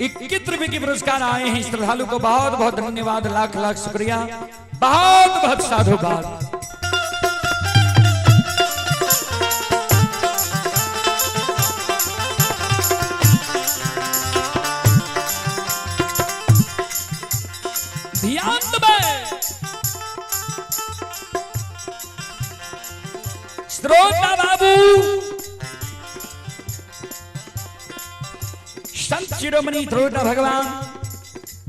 21 रुपए के पुरस्कार आए हैं। श्रद्धालु को बहुत बहुत धन्यवाद, लाख लाख शुक्रिया, बहुत बहुत साधुवाद। ध्यान में श्रोता बाबू, संत शिरोमणि श्रोता भगवान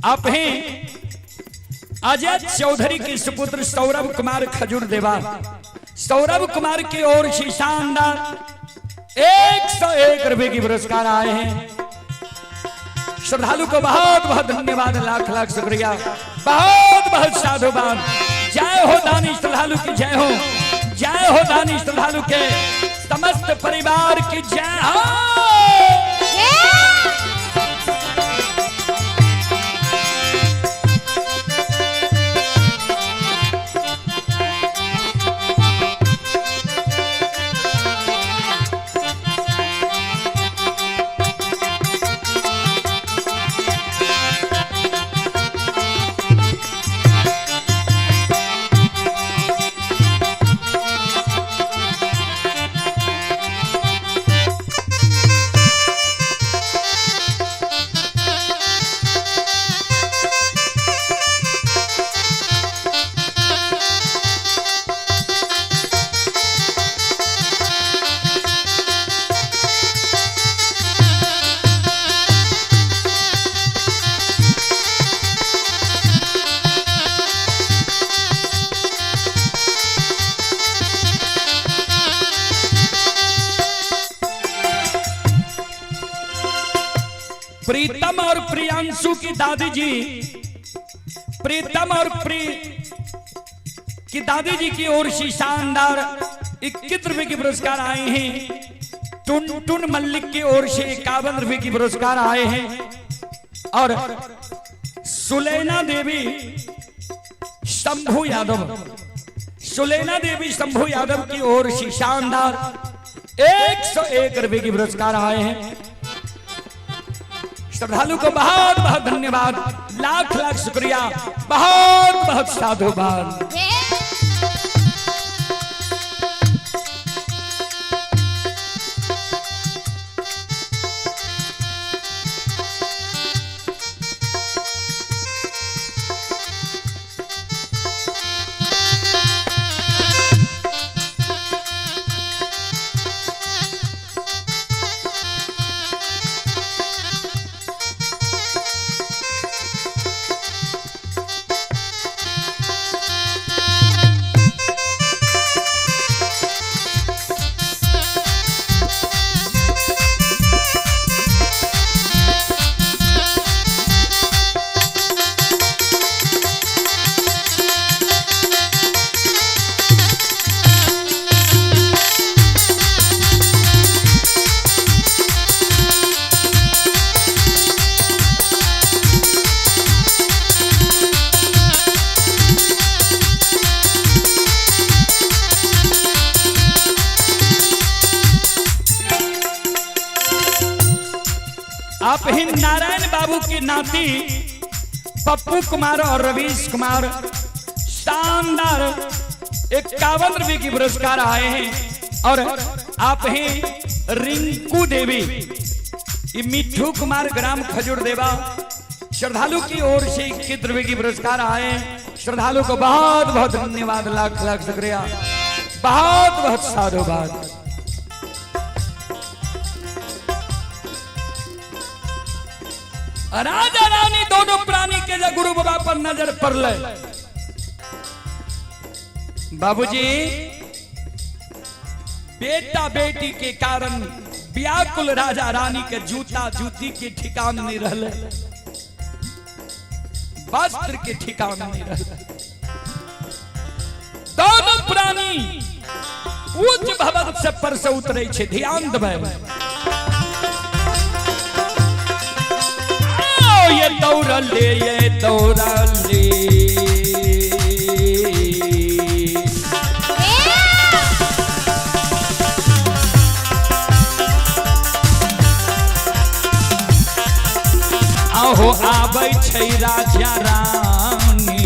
आप हैं अजय चौधरी के सुपुत्र सौरभ कुमार खजूर देवा। सौरभ कुमार की ओर से शानदार 101 रुपए की पुरस्कार आए हैं। श्रद्धालु को बहुत बहुत धन्यवाद, लाख लाख शुक्रिया, बहुत बहुत साधुवाद। जय हो दानी श्रद्धालु की जय हो, जय हो दानी श्रद्धालु के समस्त परिवार की जय हो। प्रीतम और प्रियांशु की दादी जी, प्रीतम और प्री की दादी जी की ओर से शानदार 21 रुपए के पुरस्कार आए हैं। टुन टुन मल्लिक की ओर से 51 रुपए की पुरस्कार आए हैं। और सुलैना देवी शंभू यादव, सुलैना देवी शंभू यादव की ओर से शानदार 101 रुपए की पुरस्कार आए हैं। श्रद्धालु को बहुत बहुत धन्यवाद, लाख लाख शुक्रिया, बहुत बहुत साधुवाद। आप ही नारायण बाबू के नाती पप्पू कुमार और रवीश कुमार शानदार 51 रुपए की पुरस्कार आए हैं। और आप ही रिंकू देवी, ये मिठू कुमार ग्राम खजूर देवा श्रद्धालु की ओर से 21 रुपए की पुरस्कार आए हैं। श्रद्धालु को बहुत बहुत धन्यवाद, लाख लाख शुक्रिया, बहुत बहुत साधुवाद। राजा रानी दोनों प्राणी के जब गुरु बाबा पर नजर पड़ले, बाबूजी बेटा बेटी के कारण व्याकुल राजा रानी के जूता जूती के ठिकान नहीं रहले, वस्त्र के ठिकान नहीं रहले। दोनों प्राणी उच्च भवन से पर से उतरे छै। ध्यान देबै। आओ, ये दौड़ले, ये दौड़ले। आहो, आबै छै राजा रानी।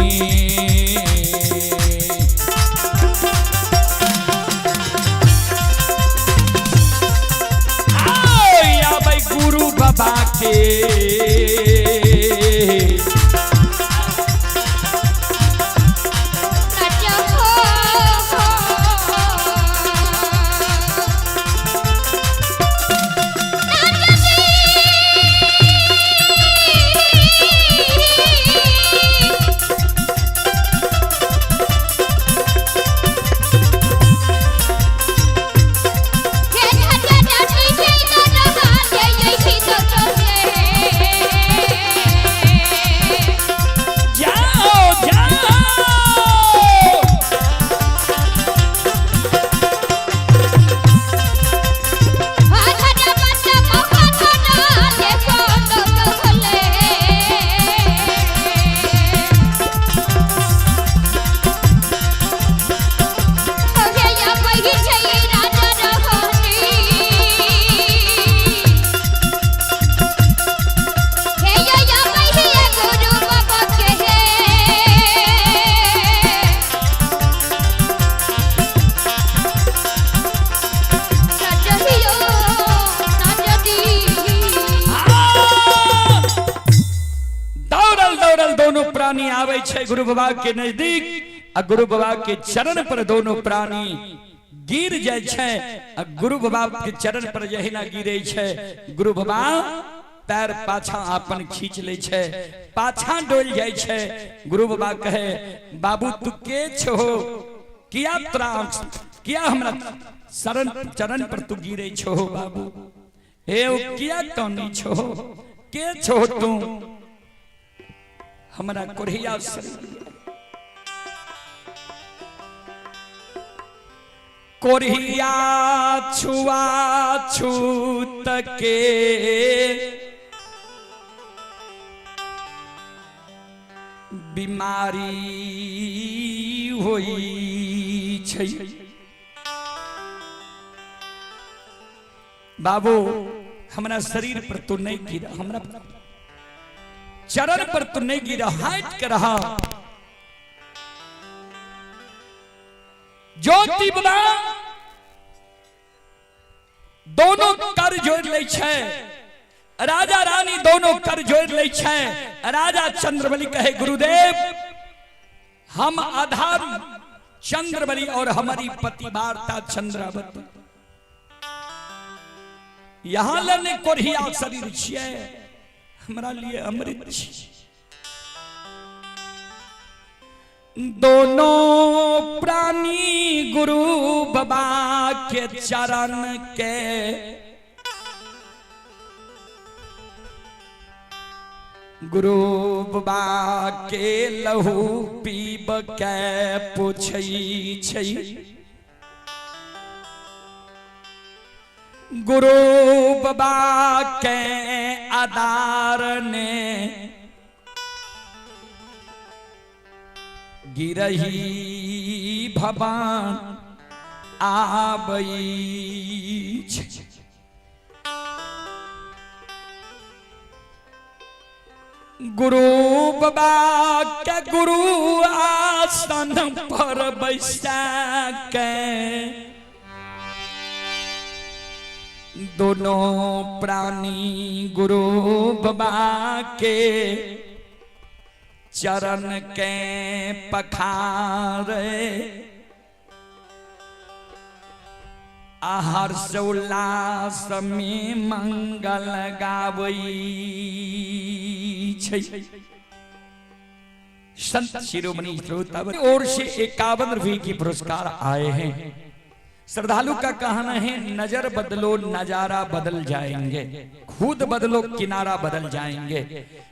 आओ, आबै गुरु बाबा के। राजा हो। जाओ जाओ। दौड़ल दौड़ल दोनों प्राणी आबै छै गुरु बाबा के नजदीक आ गुरु बाबा के चरण पर दोनों प्राणी गिर जाइ छै। आ गुरु बाबा के चरण पर जहिना गिरे छै, गुरु बाबा पैर पाछा अपन खींच लै छै, पाछा डोल जाइ छै। गुरु बाबा कहे, बाबू, तू के छो? किया तोरा, किया हमरा शरण चरण पर तू गिरे छो? बाबू हे, ओ किया कानी छो? के छो तू? हमरा कोढ़िया शरीर, कोढ़िया छुआ छूत के बीमारी होई छै। बाबू, हमरा शरीर पर तू नहीं गिरा, हमरा चरण पर तू नहीं गिरा, हट के रहा। ज्योति बाबा दोनों कर जोड़ लै छै, राजा रानी दोनों कर जोड़ लै छै। राजा चंद्रबली कहे, गुरुदेव, हम आधार चंद्रबली और हमारी पति वार्ता चंद्रावती, यहाँ लने कोढ़िया शरीर छियै, हमरा लिए अमृत छी। दोनों प्राणी गुरु बाबा के चरण के गुरु बाबा के लहू पीब के पूछै छै। गुरु बाबा के आदार ने गिरही भवान आबै छै। गुरु बाबा के गुरु आसन पर बैसा के दोनों प्राणी गुरु बाबा के चरण के पखारे, हर्ष उल्लास में मंगल गाबै छै। संत शिरोमणि श्रोता ओर से 51 रुपए की पुरस्कार आए हैं। श्रद्धालु का कहना है, नजर बदलो, नजारा बदल जाएंगे, खुद बदलो, किनारा बदल जाएंगे।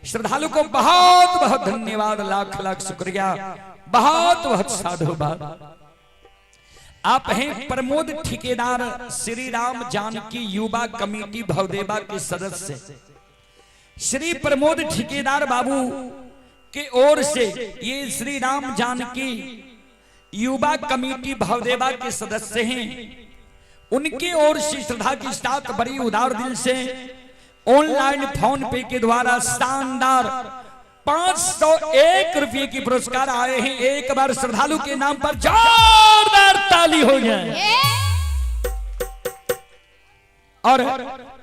श्रद्धालु को बहुत बहुत धन्यवाद, लाख लाख शुक्रिया, बहुत बहुत साधुवाद। आप हैं प्रमोद ठेकेदार, श्री राम जानकी युवा कमेटी भवदेवा के सदस्य। श्री प्रमोद ठेकेदार बाबू के ओर से ये श्री राम जानकी युवा कमेटी भवदेवा के सदस्य हैं, उनकी ओर से श्रद्धा के साथ बड़ी उदार दिल से ऑनलाइन फोन पे के द्वारा शानदार 501 रुपए की पुरस्कार आए हैं। एक बार श्रद्धालु के नाम पर जोरदार ताली हो जाए। और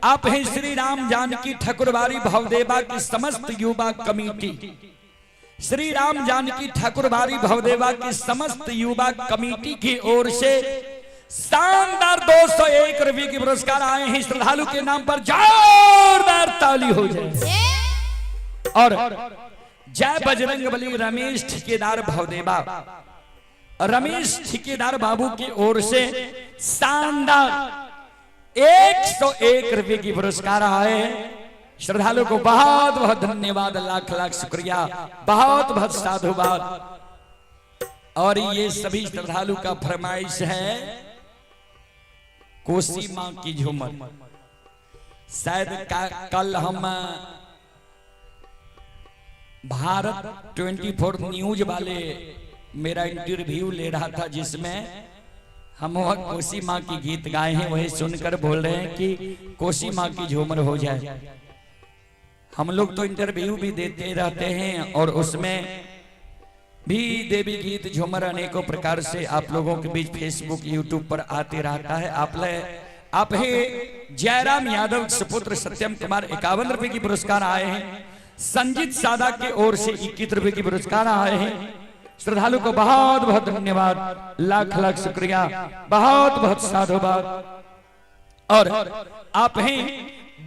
आप हैं श्री राम जानकी ठाकुरबाड़ी भवदेवा की समस्त युवा कमेटी, श्री राम जानकी ठाकुरबाड़ी भवदेवा की समस्त युवा कमेटी की ओर से शानदार 201 रुपए की पुरस्कार आए हैं। श्रद्धालु के नाम पर जोरदार ताली हो जाए। और जय बजरंग बली रमेश ठेकेदार भवदेवा, रमेश ठेकेदार बाबू की ओर से शानदार 101 रुपए की पुरस्कार आए। श्रद्धालु को बहुत बहुत धन्यवाद, लाख लाख शुक्रिया, बहुत बहुत साधुवाद। और ये सभी श्रद्धालु का फरमाइश है कोसी मां की झूमर। शायद कल हम भारत 24 न्यूज वाले मेरा इंटरव्यू ले रहा था, जिसमें हम वह कोसी माँ की गीत गाए हैं, वही सुनकर बोल रहे हैं कि कोसी माँ की झूमर हो जाए। हम लोग तो इंटरव्यू भी देते रहते हैं और उसमें भी देवी गीत झूमर अनेकों प्रकार से आप लोगों के बीच फेसबुक यूट्यूब पर आते रहता है। आप ही जयराम यादव सुपुत्र सत्यम कुमार 51 रुपए की पुरस्कार आए हैं। संजीत सादा की ओर से 21 रुपए की पुरस्कार आए हैं। श्रद्धालु को बहुत बहुत धन्यवाद, लाख लाख शुक्रिया, बहुत बहुत साधुवाद। और आप हैं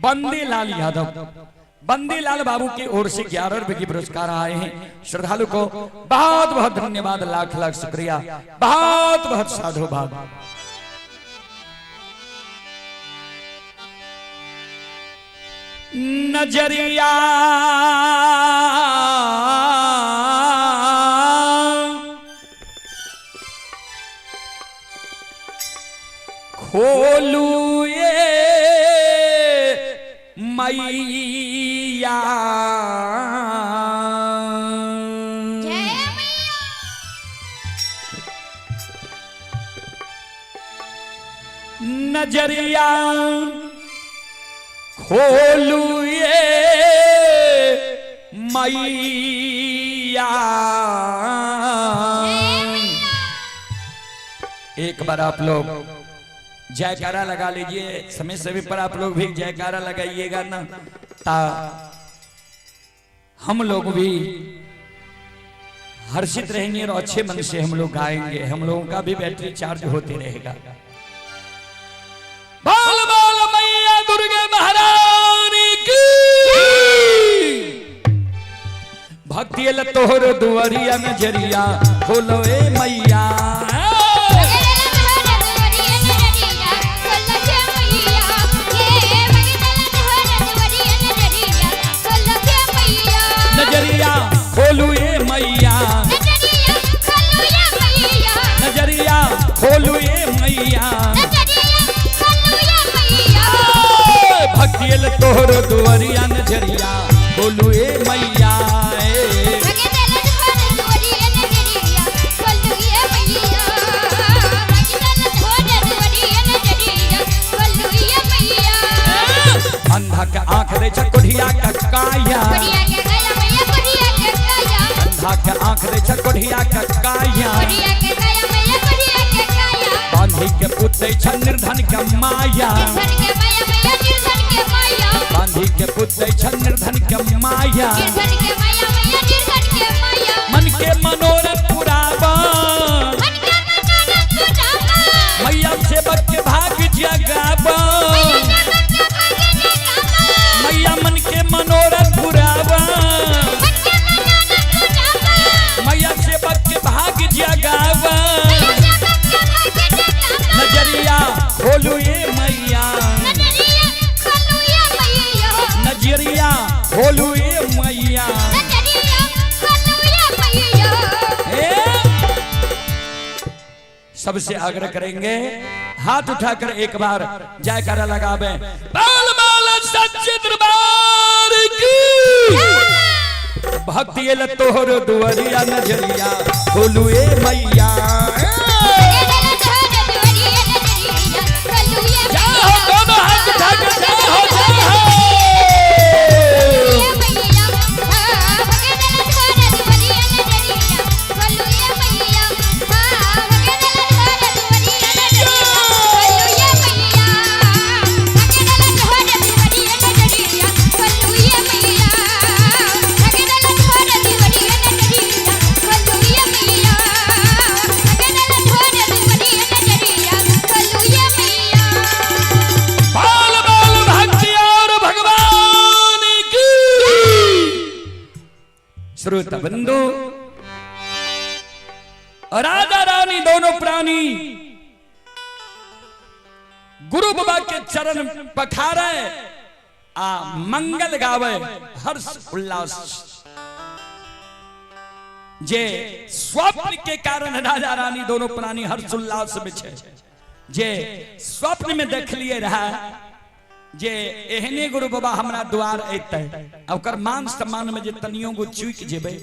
बंदीलाल यादव, बंदीलाल बाबू की ओर से 11 रुपए की पुरस्कार आए हैं। श्रद्धालु को बहुत बहुत धन्यवाद, लाख लाख शुक्रिया, बहुत बहुत साधुवाद। नजरिया खोलू ये मैया, जय मैया। नजरिया खोलू ये मैया। एक बार आप लोग जयकारा लगा लीजिए, समय समय पर आप लोग भी जयकारा लगाइएगा ना, ता हम लोग भी हर्षित रहेंगे और अच्छे मन से हम लोग गाएंगे, हम लोगों का भी बैटरी चार्ज होते रहेगा। बोल बोल मैया दुर्गे महारानी की। भक्ति तोहर दुआरिया नजरिया खोलो ए मैया। नजरिया खोलू ए मैया, नजरिया खोलू ए मैया। भक्ति तोहर दुआरिया नजरिया खोलू ए मैया। अंधा के आंख दे छ कोढ़िया का काया, अंधा के आंख दे छ कोढ़िया का काया, बांधी के पुत दे छ निर्धन के माया, बांधी के पुत दे छ निर्धन के माया। मन के मनोरथ पुरावा मैया सेवक के भाग जगावा, मैया मन के मनोरथ पुरावा मैया सेवक के भाग जगावा। नजरिया खोलू ये मैया, नजरिया खोलू ये मैया। सबसे आग्रह करेंगे हाथ उठाकर एक बार जयकारा लगावे। बाल बाल सच्चे दरबार की भक्ति तोहर दुआरिया नजरिया बोलू ए मैया। जय हो, दोनों हाथ उठाकर जय हो, जय हो। बाल बाल भक्ति और भगवान की। श्रोता बंधु, राधा रानी दोनों प्राणी गुरु बाबा के चरण पखारे आ मंगल गावे हर्ष उल्लास। जे स्वप्न के कारण राजा रानी दोनों प्राणी हर्ष उल्लास में छे। जे स्वप्न में देख लिए रहा जे एहने गुरु बाबा हमरा द्वार अयतै आ ओकर मान सम्मान में जे तनियो गो चूक जेबै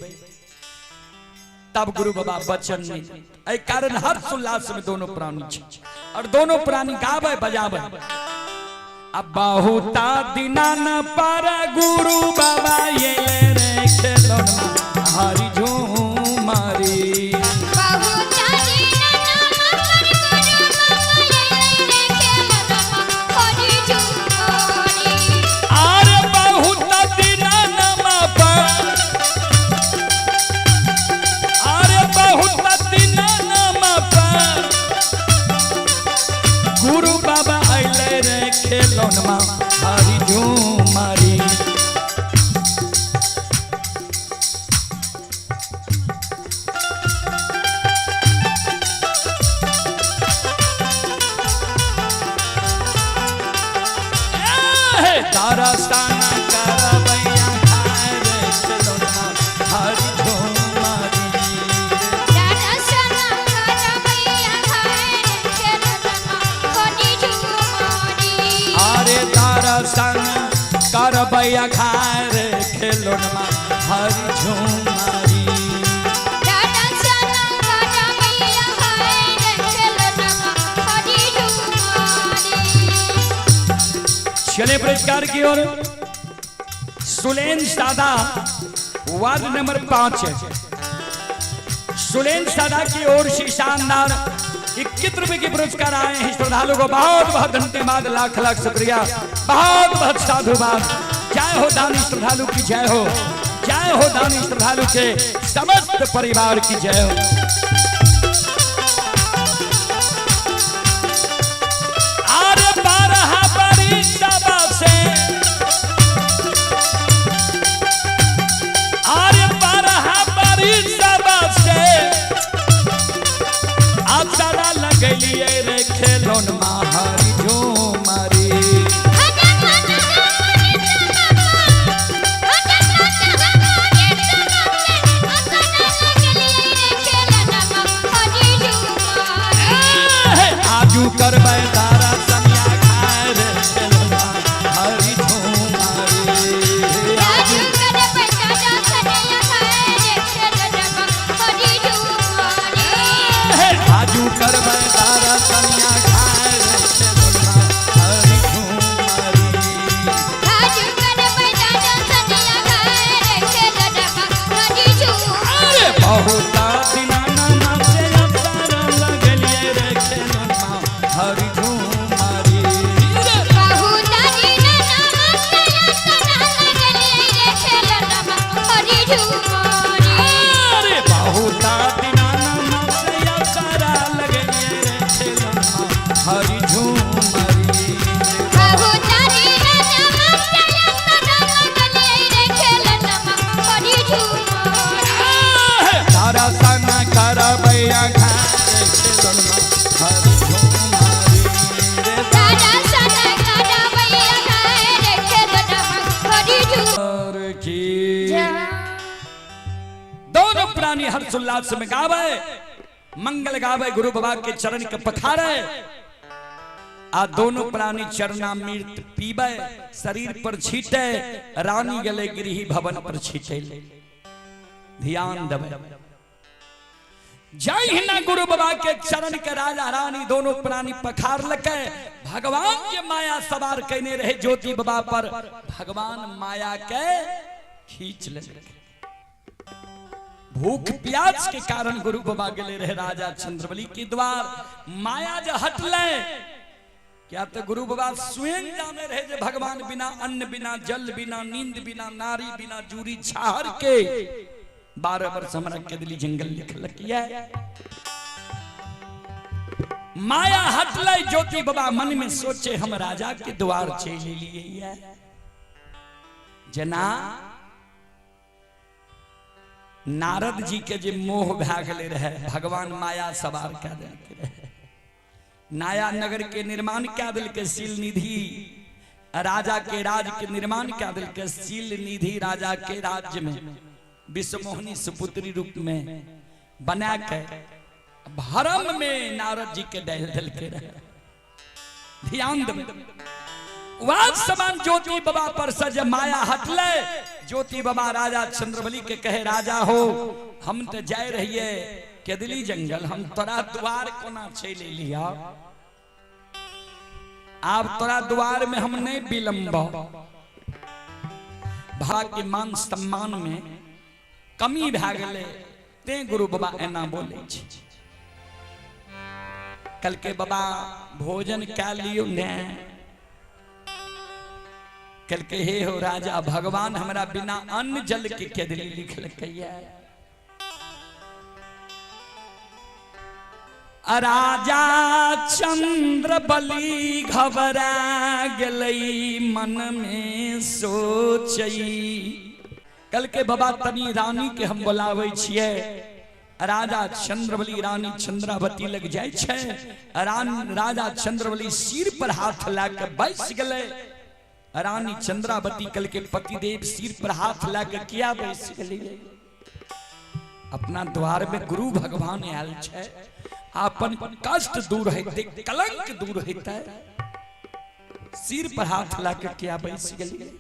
तब गुरु बाबा बचन नहीं। एहि कारण हर्ष उल्लास में दोनों प्राणी छे और दोनों प्राणी गावे बजावे। अब बहुता दिना न पर गुरु बाबा ये रे खेलौना हरि झूमारी। आर बहुत दिना न पर, आर बहुत दिना न पर गुरु बाबा अइले रे खेलौना हरि झूमारी। तारा करबैया खाए रे खेलौना हरि झूमारी। अरे तारा सन करबैया खाए रे खेलौना हरि झूमारी। चले पुरस्कार की ओर। सुलेन सादा वार्ड नंबर 5 सुलेन सादा की ओर से शानदार 21 रुपए के पुरस्कार आए हैं। श्रद्धालु को बहुत बहुत धन्यवाद, लाख लाख शुक्रिया, बहुत बहुत साधुवाद। जय हो दानी श्रद्धालु की जय हो, जय हो दानी श्रद्धालु के समस्त परिवार की जय हो। आरे बारह बरी सबा से, आरे बारह बरी सबा से आचारा लगलिए रे खेलौन हरि झूमारी। आजू करबै तारा सनिया खाए रे खेलौन हरि झूमारी। आजू आजू करबै तारा सनिया खाए रे खेलौन हरि झूमारी। अरे बहुत दिना नामा से अवतार लगलिए रे खेलौन हरि झूमारी। अरे बहुत दिना नामा से अवतार लगलिए रे खेलौन हरि झूमारी। तारा सना करबैया खाए रे खेलौन हरि झूमारी रे। और की दोनों प्राणी हर्ष उल्लास में गावे। मंगल गावे, गुरु बाबा के चरण के पखारे आ दोनों प्राणी चरणामृत पीबे, शरीर पर छीटे। रानी गेले गृह भवन पर छीटे। ध्यान देवे, जहिना गुरु बाबा के चरण के राजा रानी दोनों प्राणी पखार लके, भगवान के माया सवार कैने रहे ज्योति बाबा पर, भगवान माया के खींच ले। भूख प्यास के कारण गुरु बाबा गेले रहे राजा चंद्रबली के द्वार। माया जो हटले, क्या तो गुरु बाबा स्वयं जाने रहे जे भगवान बिना अन्न, बिना जल, बिना नींद, बिना नारी, बिना जूरी छाहर के 12 वर्ष हमरा के दिली जंगल लिखलकिया। माया हटले, ज्योति बाबा मन में सोचे हम राजा के द्वार चले लिए। जना नारद जी के जे मोह भए गेले रहे, भगवान माया सवार कए देलकै रहे। नया नगर के निर्माण कए देलकै, शील निधि राजा के राज के निर्माण कए देलकै। शील निधि राजा के राज्य में विश्वमोहिनी सुपुत्री रूप में बना के भरम में नारद जी के डाल देलकै रहे। ध्यान देबै, वह समान ज्योति बाबा पर से जब माया हटले, ज्योति बाबा राजा चंद्रबली के कहे, राजा हो, हम तो जाय रहिए केदली जंगल, हम तोरा द्वार कोना चलि लिया। आब तोरा द्वार में हम नहीं विलंब। भाग के मान सम्मान में कमी भए गेलै, ते गुरु बाबा एना बोले छी। कल के बाबा भोजन कै लियो ने। कल के हे हो राजा, भगवान हमरा बिना अन्न जल के केदली लिखलकैया। राजा चंद्र बलि घबरा गेलै, मन में सोचई। कल के बाबा तनी रानी के हम बोलाबै छियै। राजा चंद्रबली रानी चंद्रावती लग जाइ छै। राजा चंद्रबली सिर पर हाथ ला के बैस गेलै। रानी चंद्रावती कल के पतिदेव सिर पर हाथ ला के किया बैस गेलियै? अपना द्वार में गुरु भगवान आयल छै, अपन कष्ट दूर हेतै, कलंक दूर हेतै, सिर पर हाथ ला के किया बैस गेलियै?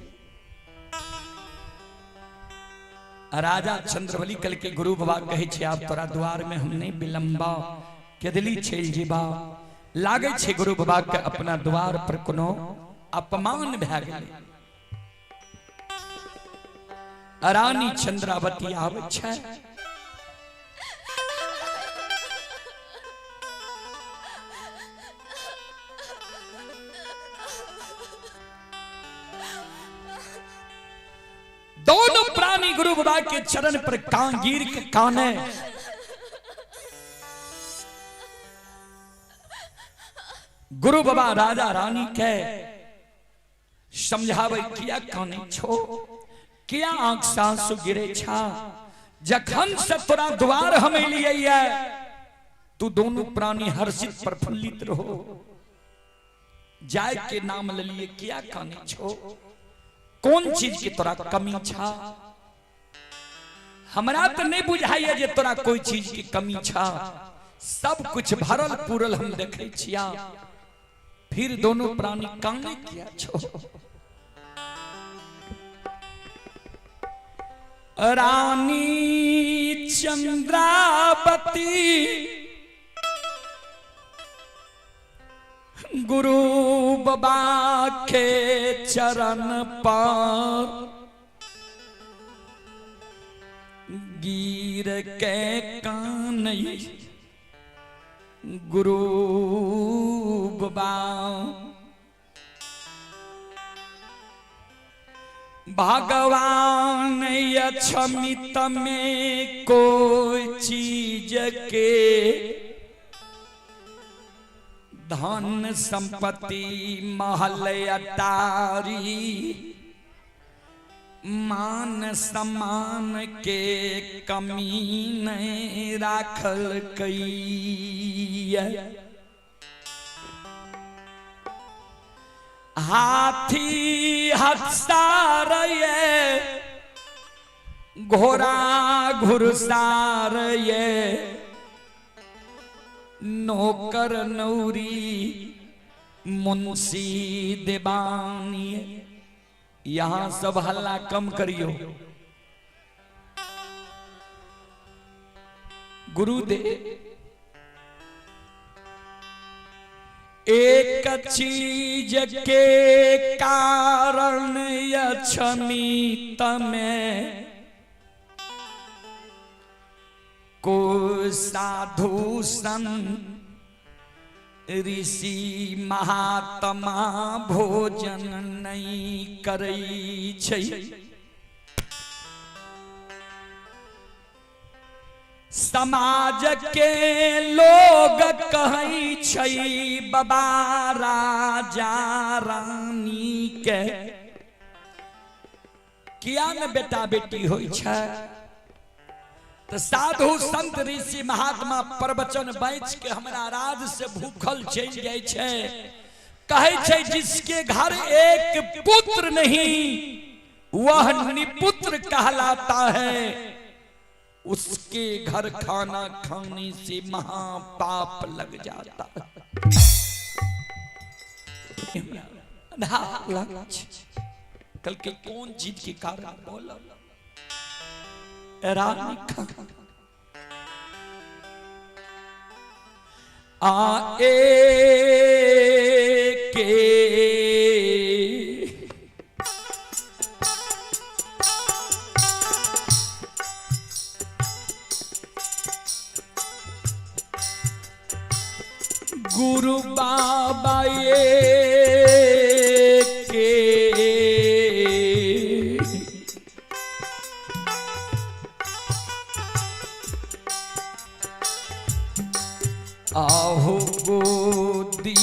राजा चंद्रबली कल के गुरु बाबा कहै छै, आब तोरा द्वार में हम नहीं विलंबा, केदली चलि जेबा। लागै छै गुरु बाबा के अपना द्वार पर कोनो अपमान भए गेलै। रानी चंद्रावती आबै छै। दोनों प्राणी गुरु बाबा के चरण पर कांगीर के काने। गुरु बाबा राजा रानी के समझावे, किया काने छो, किया आंख सासु गिरे छा? जखन से तोरा द्वार हम लिए, तू दोनों प्राणी हर्षित प्रफुल्लित रहो। जाय के नाम लिए किया काने छो? कौन चीज की तोरा कमी छा? हमरा तो नहीं बुझाइए जे तोरा कोई चीज की कमी छा। सब कुछ भरल पूरल हम देखे छिया, फिर दोनों प्राणी काने किया छो? रानी चंद्रावती गुरु बाबा के चरण पर गिर के कान। गुरु बाबा भगवान अक्षमित में कोई चीज के धन संपत्ति महल अटारी मान सम्मान के कमी नहीं राखल कई। हाथी हसार ये, घोड़ा घुरसार ये, नौकर नौरी मुंशी देवानी। यहां सब हल्ला कम करियो। गुरुदेव एक चीज के कारण अक्षमित में को साधु संत ऋषि महात्मा भोजन नहीं करै छै। समाज के लोग कहै छै बाबा राजा रानी के किया न बेटा बेटी होइ छै। तो साधु संत ऋषि महात्मा प्रवचन बैच के हमरा राज से भूखल चलि जाइ छै। कहै छै जिसके घर एक पुत्र नहीं वह निपुत्र कहलाता है, उसके घर खाना खाने से महापाप लग जाता है। कल के कौन चीज के कारण बोला रानी खा आ ए के गुरु बाबा ये के आहो गोदी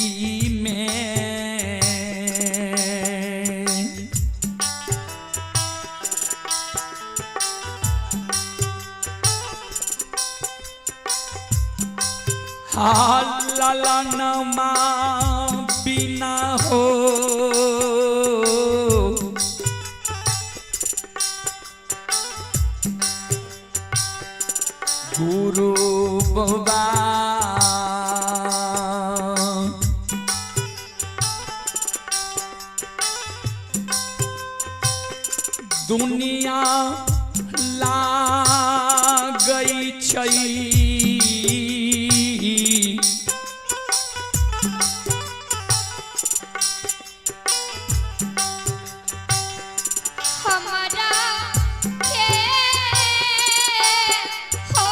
में ललनमा बिना हो गुरु बाबा दुनिया लागै छै। हमारा के हो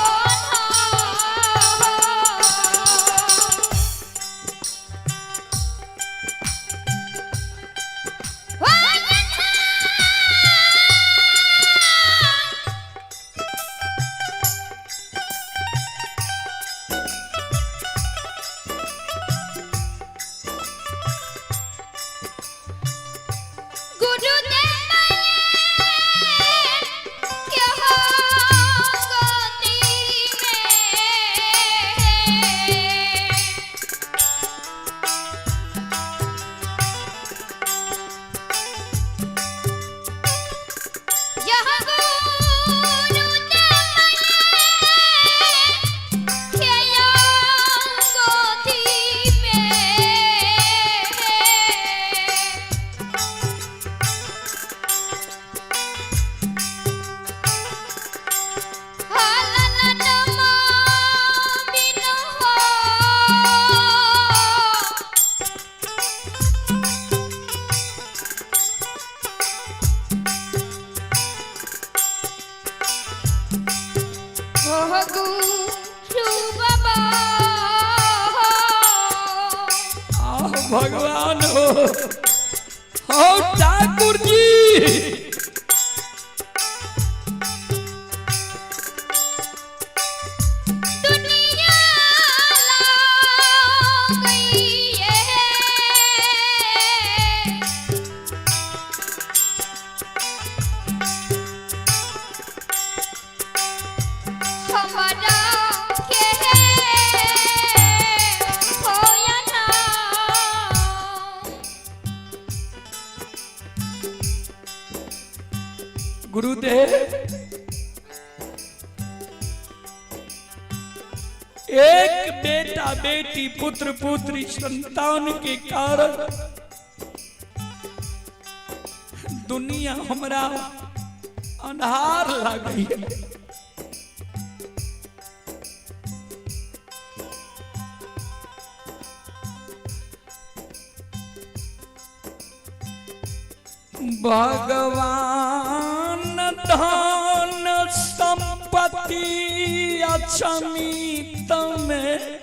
आओ भगवान हो, हो ठाकुर जी। दुनिया गई है। हमारा के होया ना। गुरुदेव एक बेटा बेटी पुत्र पुत्री संतान के कारण दुनिया हमरा अन्हार लागई है। भगवान धन संपत्ति अक्षमित में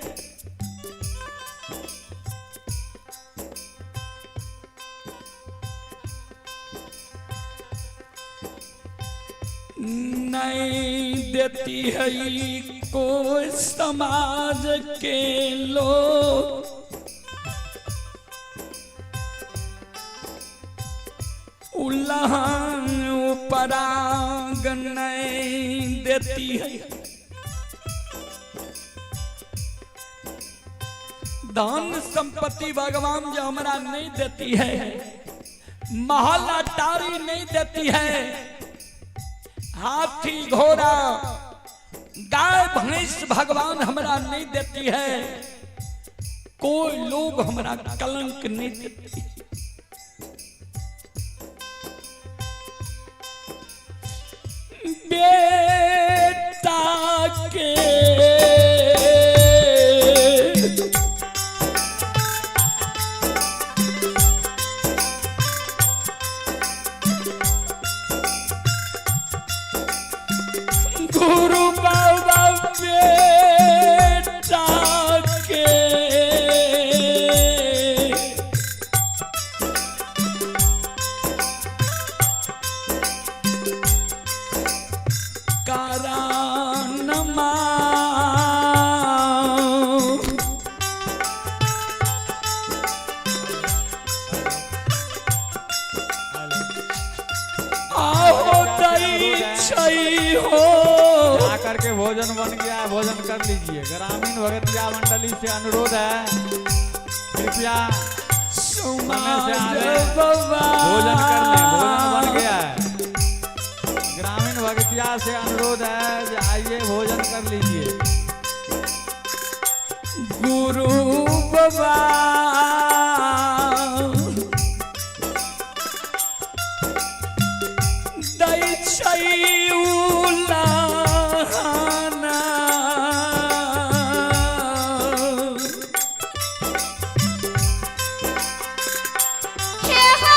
नहीं देती है कोई समाज के लोग। उल्लहन उपराग नहीं देती है। धन संपत्ति भगवान जो हमरा नहीं देती है, महल अटारी नहीं देती है, हाथी घोड़ा गाय भैंस भगवान हमरा नहीं देती है, कोई लोग हमरा कलंक नहीं देती। बेटा के गुरु बाबा बेटा के कारण आओ दई छै हो। आकर के भोजन बन गया है, भोजन कर लीजिए। ग्रामीण भगतिया मंडली से अनुरोध है, कृपया समय से आवे, भोजन कर लें, भोजन बन गया है। ग्रामीण भगतिया से अनुरोध है कि आइए भोजन कर लीजिए। गुरु बाबा दै छै उलाहना। हे हो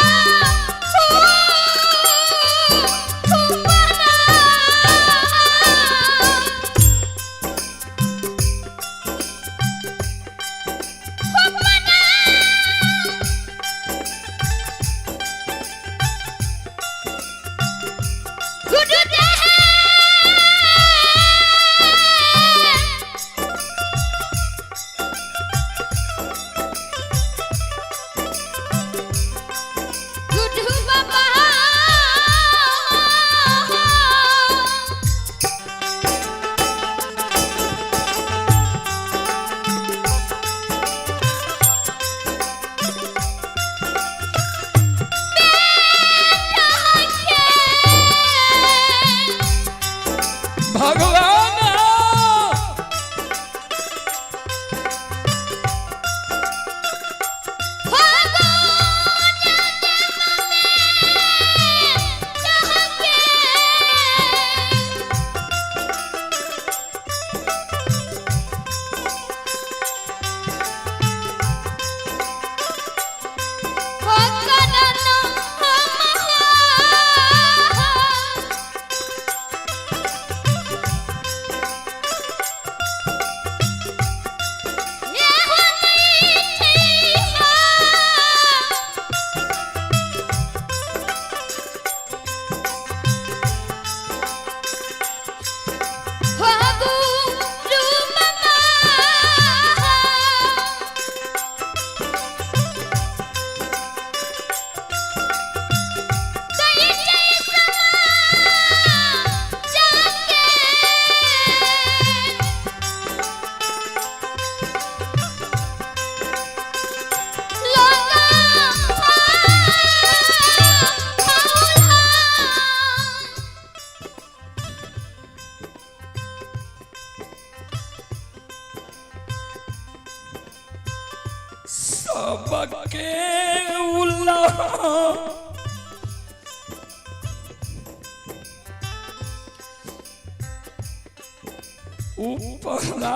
ऊपर आ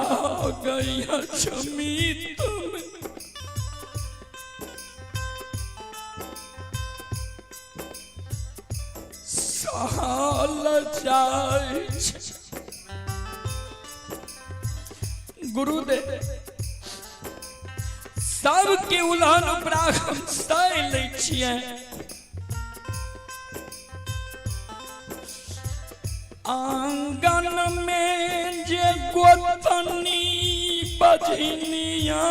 गया जमीत में। सहल जाइ छै। गुरुदेव सबके उलहन उपरा हम सह लै छियै। आंगन में जे गोतनी बजनिया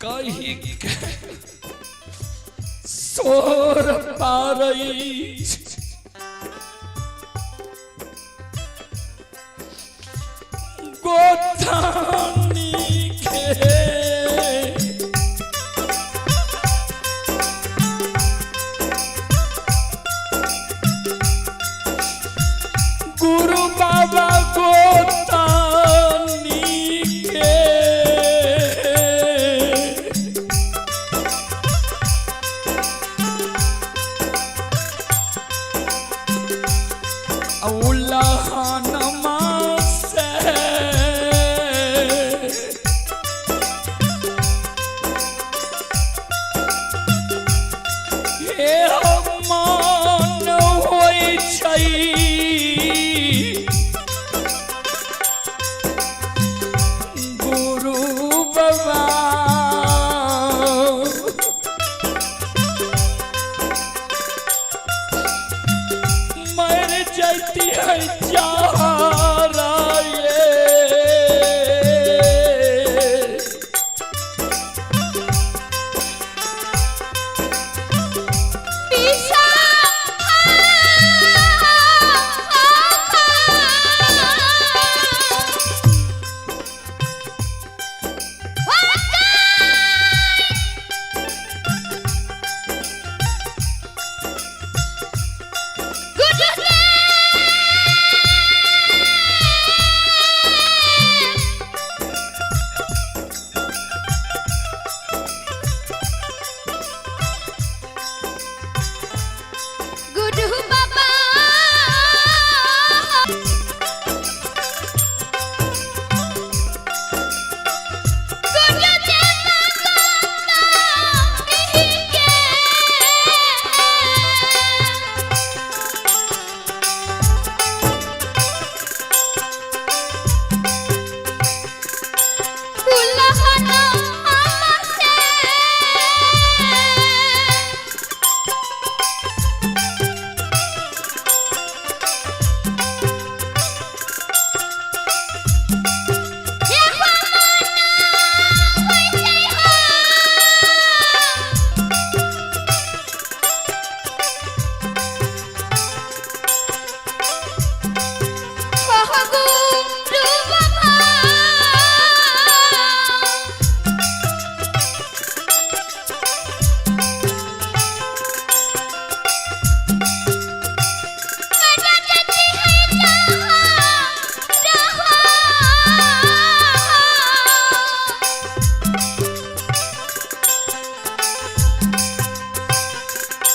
कही के शोर पारै छै। गोतनी के गुरु बाबा गोतनी के उलहनमा से हे मन होइ छै गुरु बाबा मर जाती है चारा ये। पिसा गुरु बाबा गुरु के उलहन हमसे हे मना होइ छै हो। कह गुरु बाबा मरा जाती है जहाँ रहा।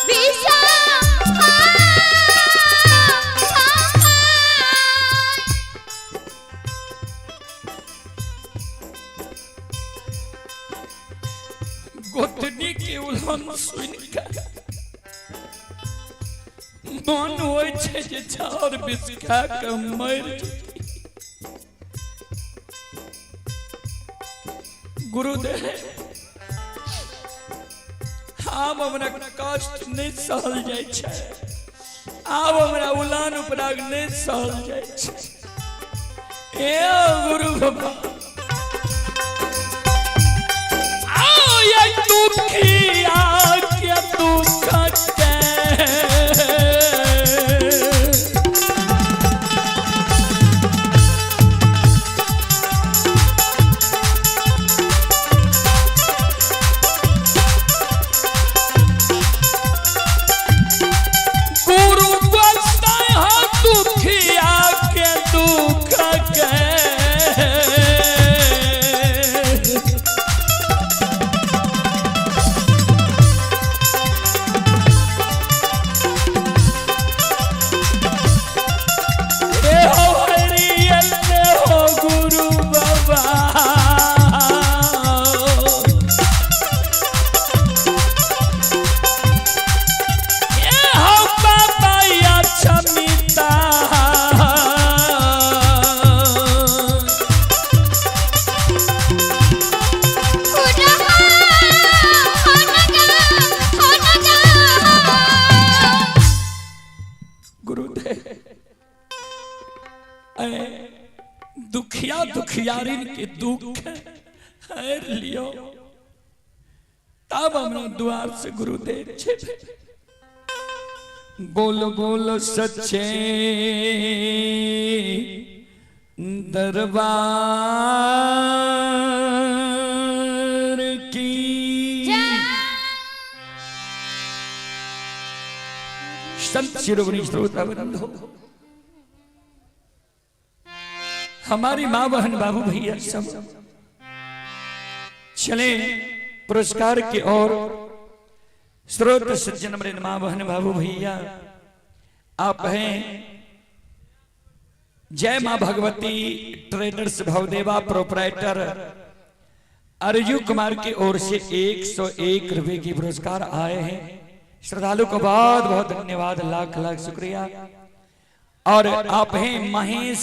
विषा गोतनी के उलहन सुनि के मन होइ छै जे चार विष खा के मरि जेती। गुरुदेव आब हमरा कष्ट नहि सहल जाइ छै, आब हमरा उलान उपराग नहि सहल जाइ छै। हे गुरु बाबा आओ ये दुखिया के दुख के गुरु गोसाई हो दुखिया के दुख के। भंडारिन के दुख हर लियो, तब हमरा द्वार से गुरुदेव छे। बोल बोल सच्चे दरबार की। संत शिरोमणि श्रोता बंधु, हमारी माँ बहन बाबू भैया सब चले पुरस्कार के ओर। स्रोत सज्जन मेरे माँ बहन बाबू भैया, आप हैं जय माँ भगवती ट्रेडर्स भवदेवा प्रोपराइटर अर्जू कुमार की ओर से 101 रुपए की पुरस्कार आए हैं। श्रद्धालु को बहुत बहुत धन्यवाद, लाख लाख शुक्रिया। और आप हैं महेश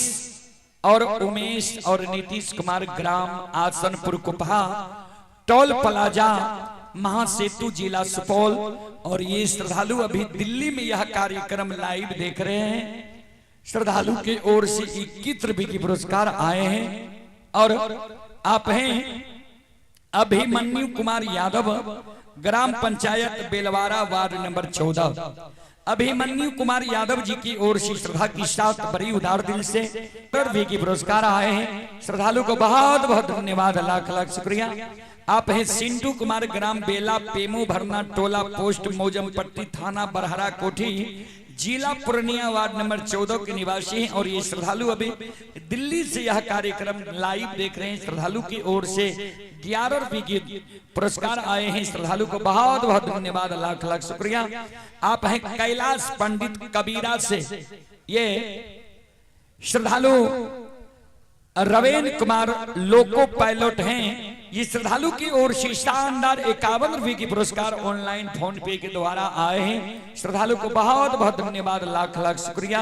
और उमेश और नीतीश कुमार, ग्राम आसनपुर कुपहा, टोल प्लाजा, महासेतु, जिला सुपौल। और ये श्रद्धालु अभी दिल्ली में यह कार्यक्रम लाइव देख रहे हैं। श्रद्धालु की ओर से 21 रुपए की पुरस्कार आए हैं। और आप हैं अभिमन्यु कुमार यादव, ग्राम पंचायत बेलवारा, वार्ड नंबर 14। अभिमन्यु कुमार यादव जी की ओर से श्रद्धा की साथ बड़ी उदार दिल से भी की पुरस्कार आए हैं। श्रद्धालु को बहुत बहुत धन्यवाद, लाख लाख शुक्रिया। आप हैं सिंटू कुमार, ग्राम बेला, पेमू भरना टोला, पोस्ट मौजमपट्टी, थाना बरहरा कोठी, जिला पूर्णिया, वार्ड नंबर 14 के निवासी हैं। और ये श्रद्धालु अभी दिल्ली से यह कार्यक्रम लाइव देख रहे हैं। श्रद्धालु की ओर से 11 रुपए के पुरस्कार आए हैं। श्रद्धालु को बहुत बहुत धन्यवाद, लाख लाख शुक्रिया। आप हैं कैलाश पंडित कबीरा से, ये श्रद्धालु रवेन कुमार लोको पायलट हैं। ये श्रद्धालु की ओर से शानदार 51 रुपए की पुरस्कार ऑनलाइन फोन पे के द्वारा आए हैं। श्रद्धालु को बहुत बहुत धन्यवाद, लाख लाख शुक्रिया।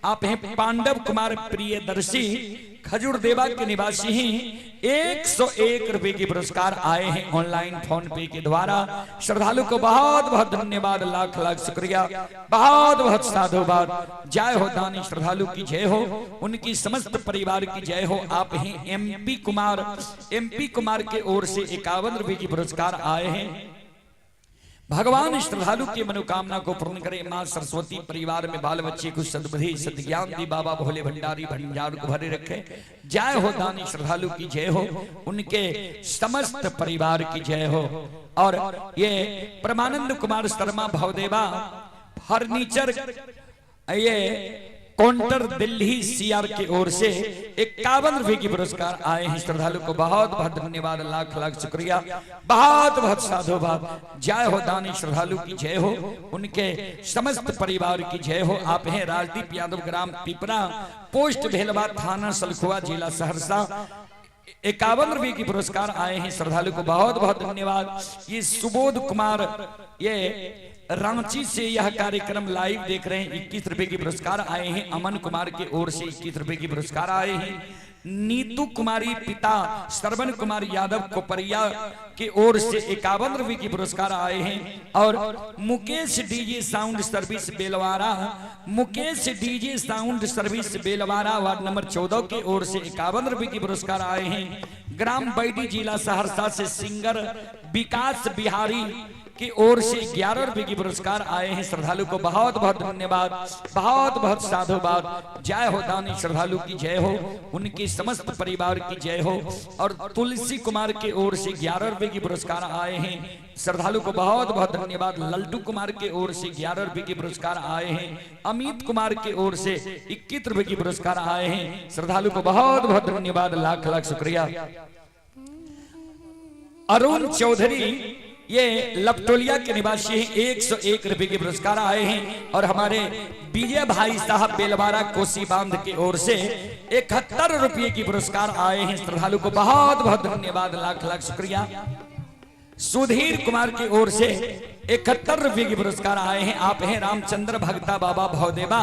आप हैं पांडव कुमार प्रियदर्शी, खजूर देवा के निवासी हैं। 101 रुपए के पुरस्कार आए हैं ऑनलाइन फोन पे के द्वारा। श्रद्धालु को बहुत बहुत धन्यवाद, लाख लाख शुक्रिया, बहुत बहुत साधुवाद। जय हो दानी श्रद्धालु की जय हो, उनकी समस्त परिवार की जय हो। आप हैं एमपी कुमार, एमपी कुमार के ओर से 51 रुपए की पुरस्कार आए हैं। भगवान श्रद्धालु की मनोकामना को पूर्ण करे। मां सरस्वती परिवार में बाल बच्चे को सद्बुद्धि सद्ज्ञान दी बाबा भोले भंडारी भंडार को भरे रखे। जय हो दानी श्रद्धालु की जय हो, उनके समस्त परिवार की जय हो। और ये परमानंद कुमार शर्मा भवदेवा फर्नीचर ये काउंटर दिल्ली सीआर की ओर से 51 रुपए की पुरस्कार आए हैं। श्रद्धालु को बहुत बहुत धन्यवाद, लाख लाख शुक्रिया, बहुत बहुत साधुवाद। जय हो दानी श्रद्धालु की जय हो, उनके समस्त परिवार की जय हो। आप हैं राजदीप यादव, ग्राम पिपरा, पोस्ट भेलवा, थाना सलखुआ, जिला सहरसा। 51 रुपए की पुरस्कार आए हैं। श्रद्धालु को बहुत बहुत धन्यवाद। ये सुबोध कुमार ये रांची से यह कार्यक्रम लाइव देख रहे हैं। 21 रुपए की पुरस्कार आए हैं। अमन कुमार की ओर से 21 रुपए की पुरस्कार आए हैं। नीतू कुमारी पिता श्रवण कुमार यादव कोपरिया की ओर से 51 रुपए की पुरस्कार आए हैं। और Mukesh DJ sound service Belwara, Mukesh DJ sound service Belwara ward number 14 की ओर से 51 रुपए की पुरस्कार आए हैं। ग्राम बैडी जिला सहरसा से सिंगर विकास बिहारी की ओर से 11 रुपए की पुरस्कार आए हैं। श्रद्धालु को बहुत बहुत धन्यवाद, बहुत बहुत साधुवाद। जय हो दानी श्रद्धालु की जय हो, उनकी समस्त परिवार की जय हो। और तुलसी कुमार की ओर से 11 रुपए की पुरस्कार आए हैं। श्रद्धालु को बहुत बहुत धन्यवाद। लल्टू कुमार की ओर से 11 रुपए के पुरस्कार आए हैं। अमित कुमार की ओर से 21 रुपए की पुरस्कार आए हैं। श्रद्धालु को बहुत बहुत धन्यवाद, लाख लाख शुक्रिया। अरुण चौधरी ये लपटोलिया के निवासी हैं, 101 रुपए के पुरस्कार आए हैं। और हमारे विजय भाई साहब बेलवारा कोसी बांध की ओर से 71 रुपए की पुरस्कार आए हैं। श्रद्धालु को बहुत बहुत धन्यवाद, लाख लाख शुक्रिया। सुधीर कुमार की ओर से 71 रुपए के पुरस्कार आए हैं। आप हैं रामचंद्र भक्ता बाबा भवदेवा,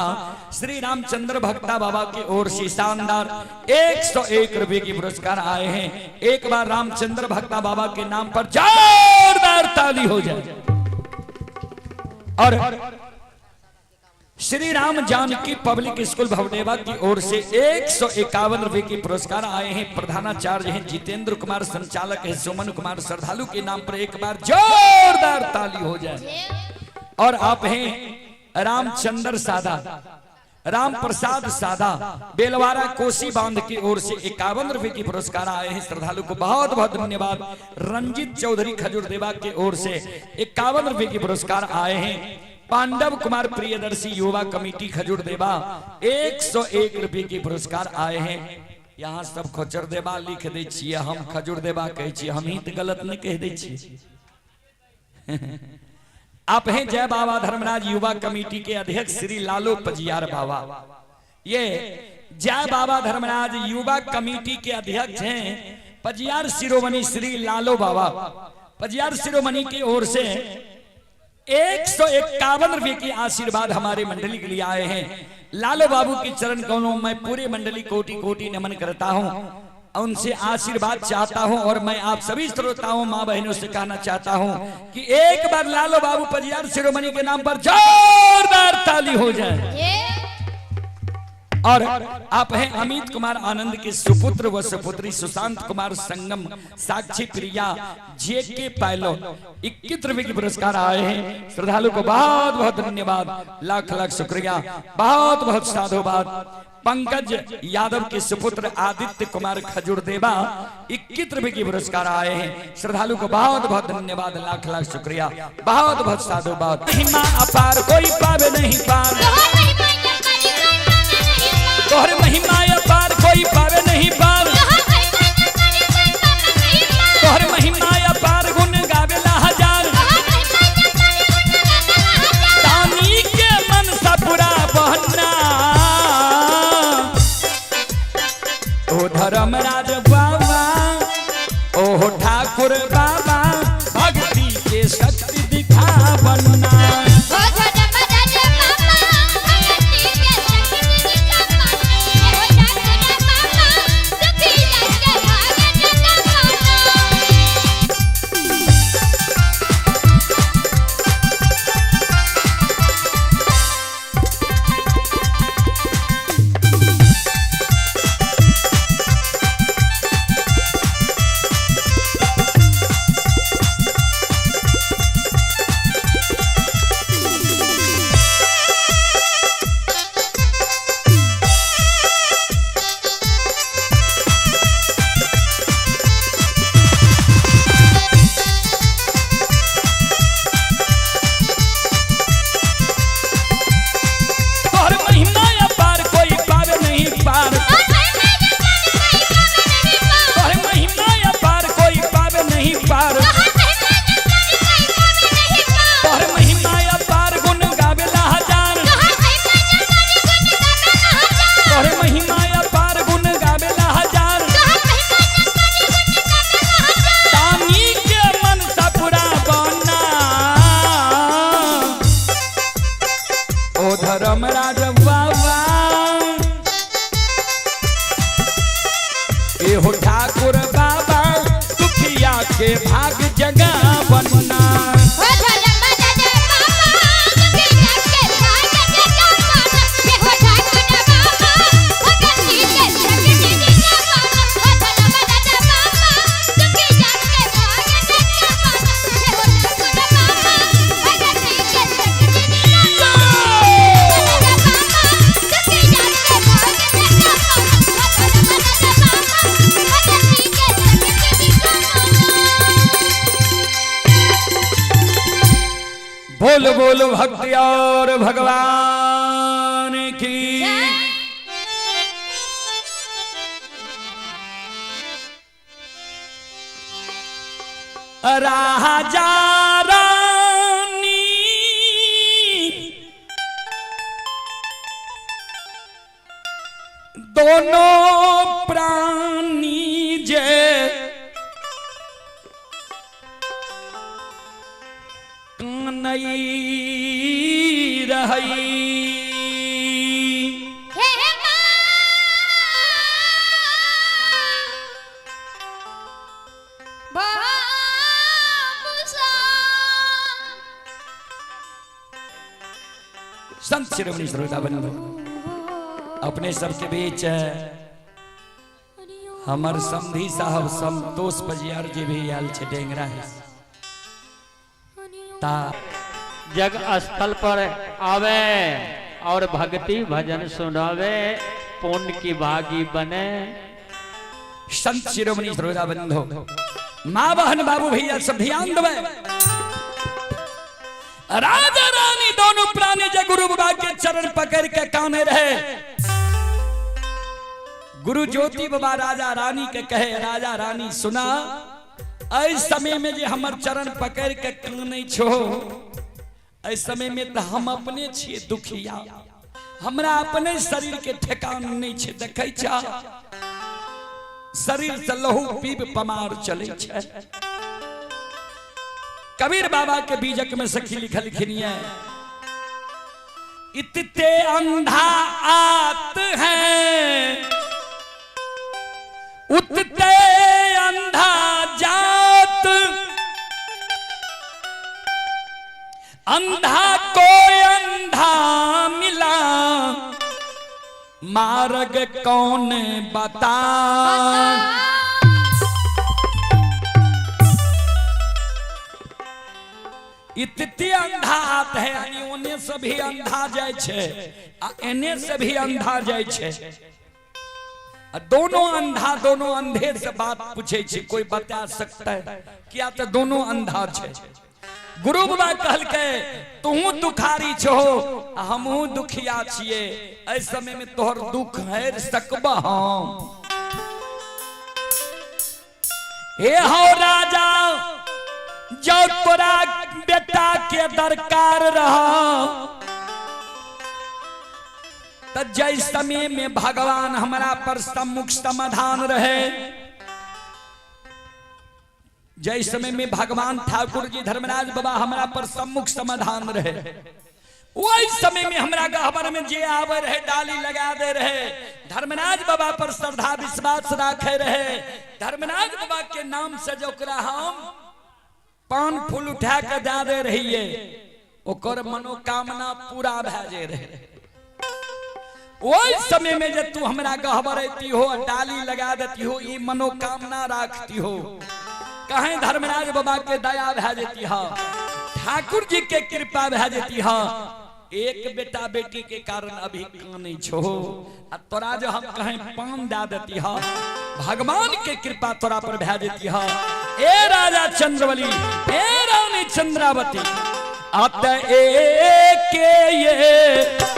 श्री रामचंद्र भक्ता बाबा की ओर से शानदार 101 रुपए के पुरस्कार आए हैं। एक बार रामचंद्र भक्ता बाबा के नाम पर जोरदार ताली हो जाए। और श्री राम जानकी पब्लिक स्कूल भवदेवा की ओर से 151 रुपए के पुरस्कार आए हैं। प्रधानाचार्य हैं जितेंद्र कुमार, संचालक है सुमन कुमार। श्रद्धालु के नाम पर एक बार जोरदार ताली हो जाए। और आप हैं रामचंद्र सादा, राम प्रसाद सादा, बेलवारा कोसी बांध की ओर से 51 रुपए की पुरस्कार आए हैं। श्रद्धालु को बहुत बहुत धन्यवाद। रंजित चौधरी खजूरदेवा की ओर से 51 रुपए की पुरस्कार आए हैं। पांडव कुमार प्रियदर्शी युवा कमेटी खजूरदेवा 101 रुपए की पुरस्कार आए हैं। यहाँ सब खचर देवा लिख दे छिए, हम खजूरदेवा कहै छिए, हम ही तो गलत नहीं कह दे छिए। आप हैं जय बाबा धर्मराज युवा कमेटी के अध्यक्ष श्री लालो पजियार बाबा। ये जय बाबा धर्मराज युवा कमेटी के अध्यक्ष हैं पजियार शिरोमणि श्री लालो बाबा। पजियार शिरोमणि की ओर से 151 रुपए की आशीर्वाद हमारे मंडली के लिए आए हैं। लालो बाबू के चरण कमलों में पूरे मंडली कोटि कोटि नमन करता हूं, उनसे आशीर्वाद चाहता हूं। और मैं आप सभी श्रोताओं माँ बहनों से कहना चाहता हूं कि एक बार लालो बाबू पजियार शिरोमणि के नाम पर जोरदार ताली हो जाए। और आप हैं अमित कुमार आनंद के सुपुत्र व सुपुत्री सुशांत कुमार संगम, साक्षी प्रिया, जे के पायलट 21 रुपए के पुरस्कार आए हैं। श्रद्धालु को बहुत बहुत धन्यवाद, लाख लाख शुक्रिया, बहुत बहुत साधुवाद। पंकज यादव के सुपुत्र आदित्य कुमार खजूरदेवा 21 रुपए के पुरस्कार आए हैं। श्रद्धालु को बहुत बहुत धन्यवाद, लाख लाख शुक्रिया, बहुत बहुत साधुवाद। महिमा अपार कोई पावे नहीं पार, तोहर महिमा अपार कोई पावे नहीं पार, तोहर महिमा अपार गुण गावेला हजार, तानी के मन सपुरा बहना। ओ धर्मराज बाबा, ओ ठाकुर बाबा, भक्ति के शक्ति दिखा बनना। तोहर महिमा अपार कोई पावे नहीं पार, तोहर महिमा अपार कोई पावे नहीं पार, तोहर महिमा अपार गुण गावेला हजार, तोहर महिमा अपार गुण गावेला हजार, तानी के मन सपुरा बना। ओ धर्मराज बाबा, एहो ठाकुर बाबा, दुखिया के भाग जगा बनना। बोल बोल भक्ति और भगवान की। राजा रानी दोनों प्राणी जे नहीं रही। संत शिरोमणि श्रोता बंधु, अपने सबके बीच हमर समधी साहब संतोष पजियार जी भी आयल छै डेंगरा है ता जग स्थल पर आवे और भक्ति भजन सुनावे, पुण्य की भागी बने। संत शिरोमणि श्रोता बंधु, माँ बहन बाबू भैया सब ध्यान देवे। राजा रानी दोनों प्राणी जे गुरु बाबा के चरण पकड़ के काने रहे। गुरु ज्योति बाबा राजा रानी के कहे, राजा रानी सुना, एहि समय में जे हमर चरण पकड़ के काने छो, एहि समय में तो हम अपने छिए दुखिया, हमरा अपने शरीर के ठेकान नहीं छे, देखै छा शरीर से लहू पीब पमार चले छे। कबीर बाबा के बीजक में सखी लिखल खिनिए, इतते अंधा आत है उतते अंधा जात, अंधा को अंधा मिला मार्ग कौन बता। इतने अंधा आत है, यानी ओने से भी अंधा जाय छे आ एने से भी अंधा जाय छे, दोनों अंधा दोनों अंधे से बात पूछे छे, कोई बता सकता है क्या? तो दोनों अंधा छे। गुरु बाबा कहलकै तू दुखारी छो हमहू दुखिया छिए, एहि समय में तोहर दुख हेर सकबा हम। हे हो राजा, जो तोरा बेटा के दरकार रहा त जै समय में भगवान हमरा पर सम्मुख समाधान रहे, जै समय में भगवान ठाकुर जी धर्मराज बाबा हमरा पर सम्मुख समाधान रहे, वही समय में हमरा गहबर में जे आवे रहे डाली लगा दे रहे, धर्मराज बाबा पर श्रद्धा विश्वास राखे रहे, धर्मराज बाबा के नाम से जो ओकरा हम पान फूल उठा के दे दे रहिए, ओकर मनोकामना पूरा भए जे रहे। वही समय में जब तू हमरा गहबर अती हो डाली लगा देती हो, ई मनोकामना राखती हो, कहें धर्मराज बाबा के दया भए जेती हो, ठाकुर जी के कृपा भए जेती हो। एक बेटा बेटी के कारण अभी कानै छो, आ तोरा जो हम कहें पान दे देती हो, भगवान के कृपा तोरा पर भए जेती हो। ए राजा चंद्रबली, ए रानी चंद्रावती, अत एक ये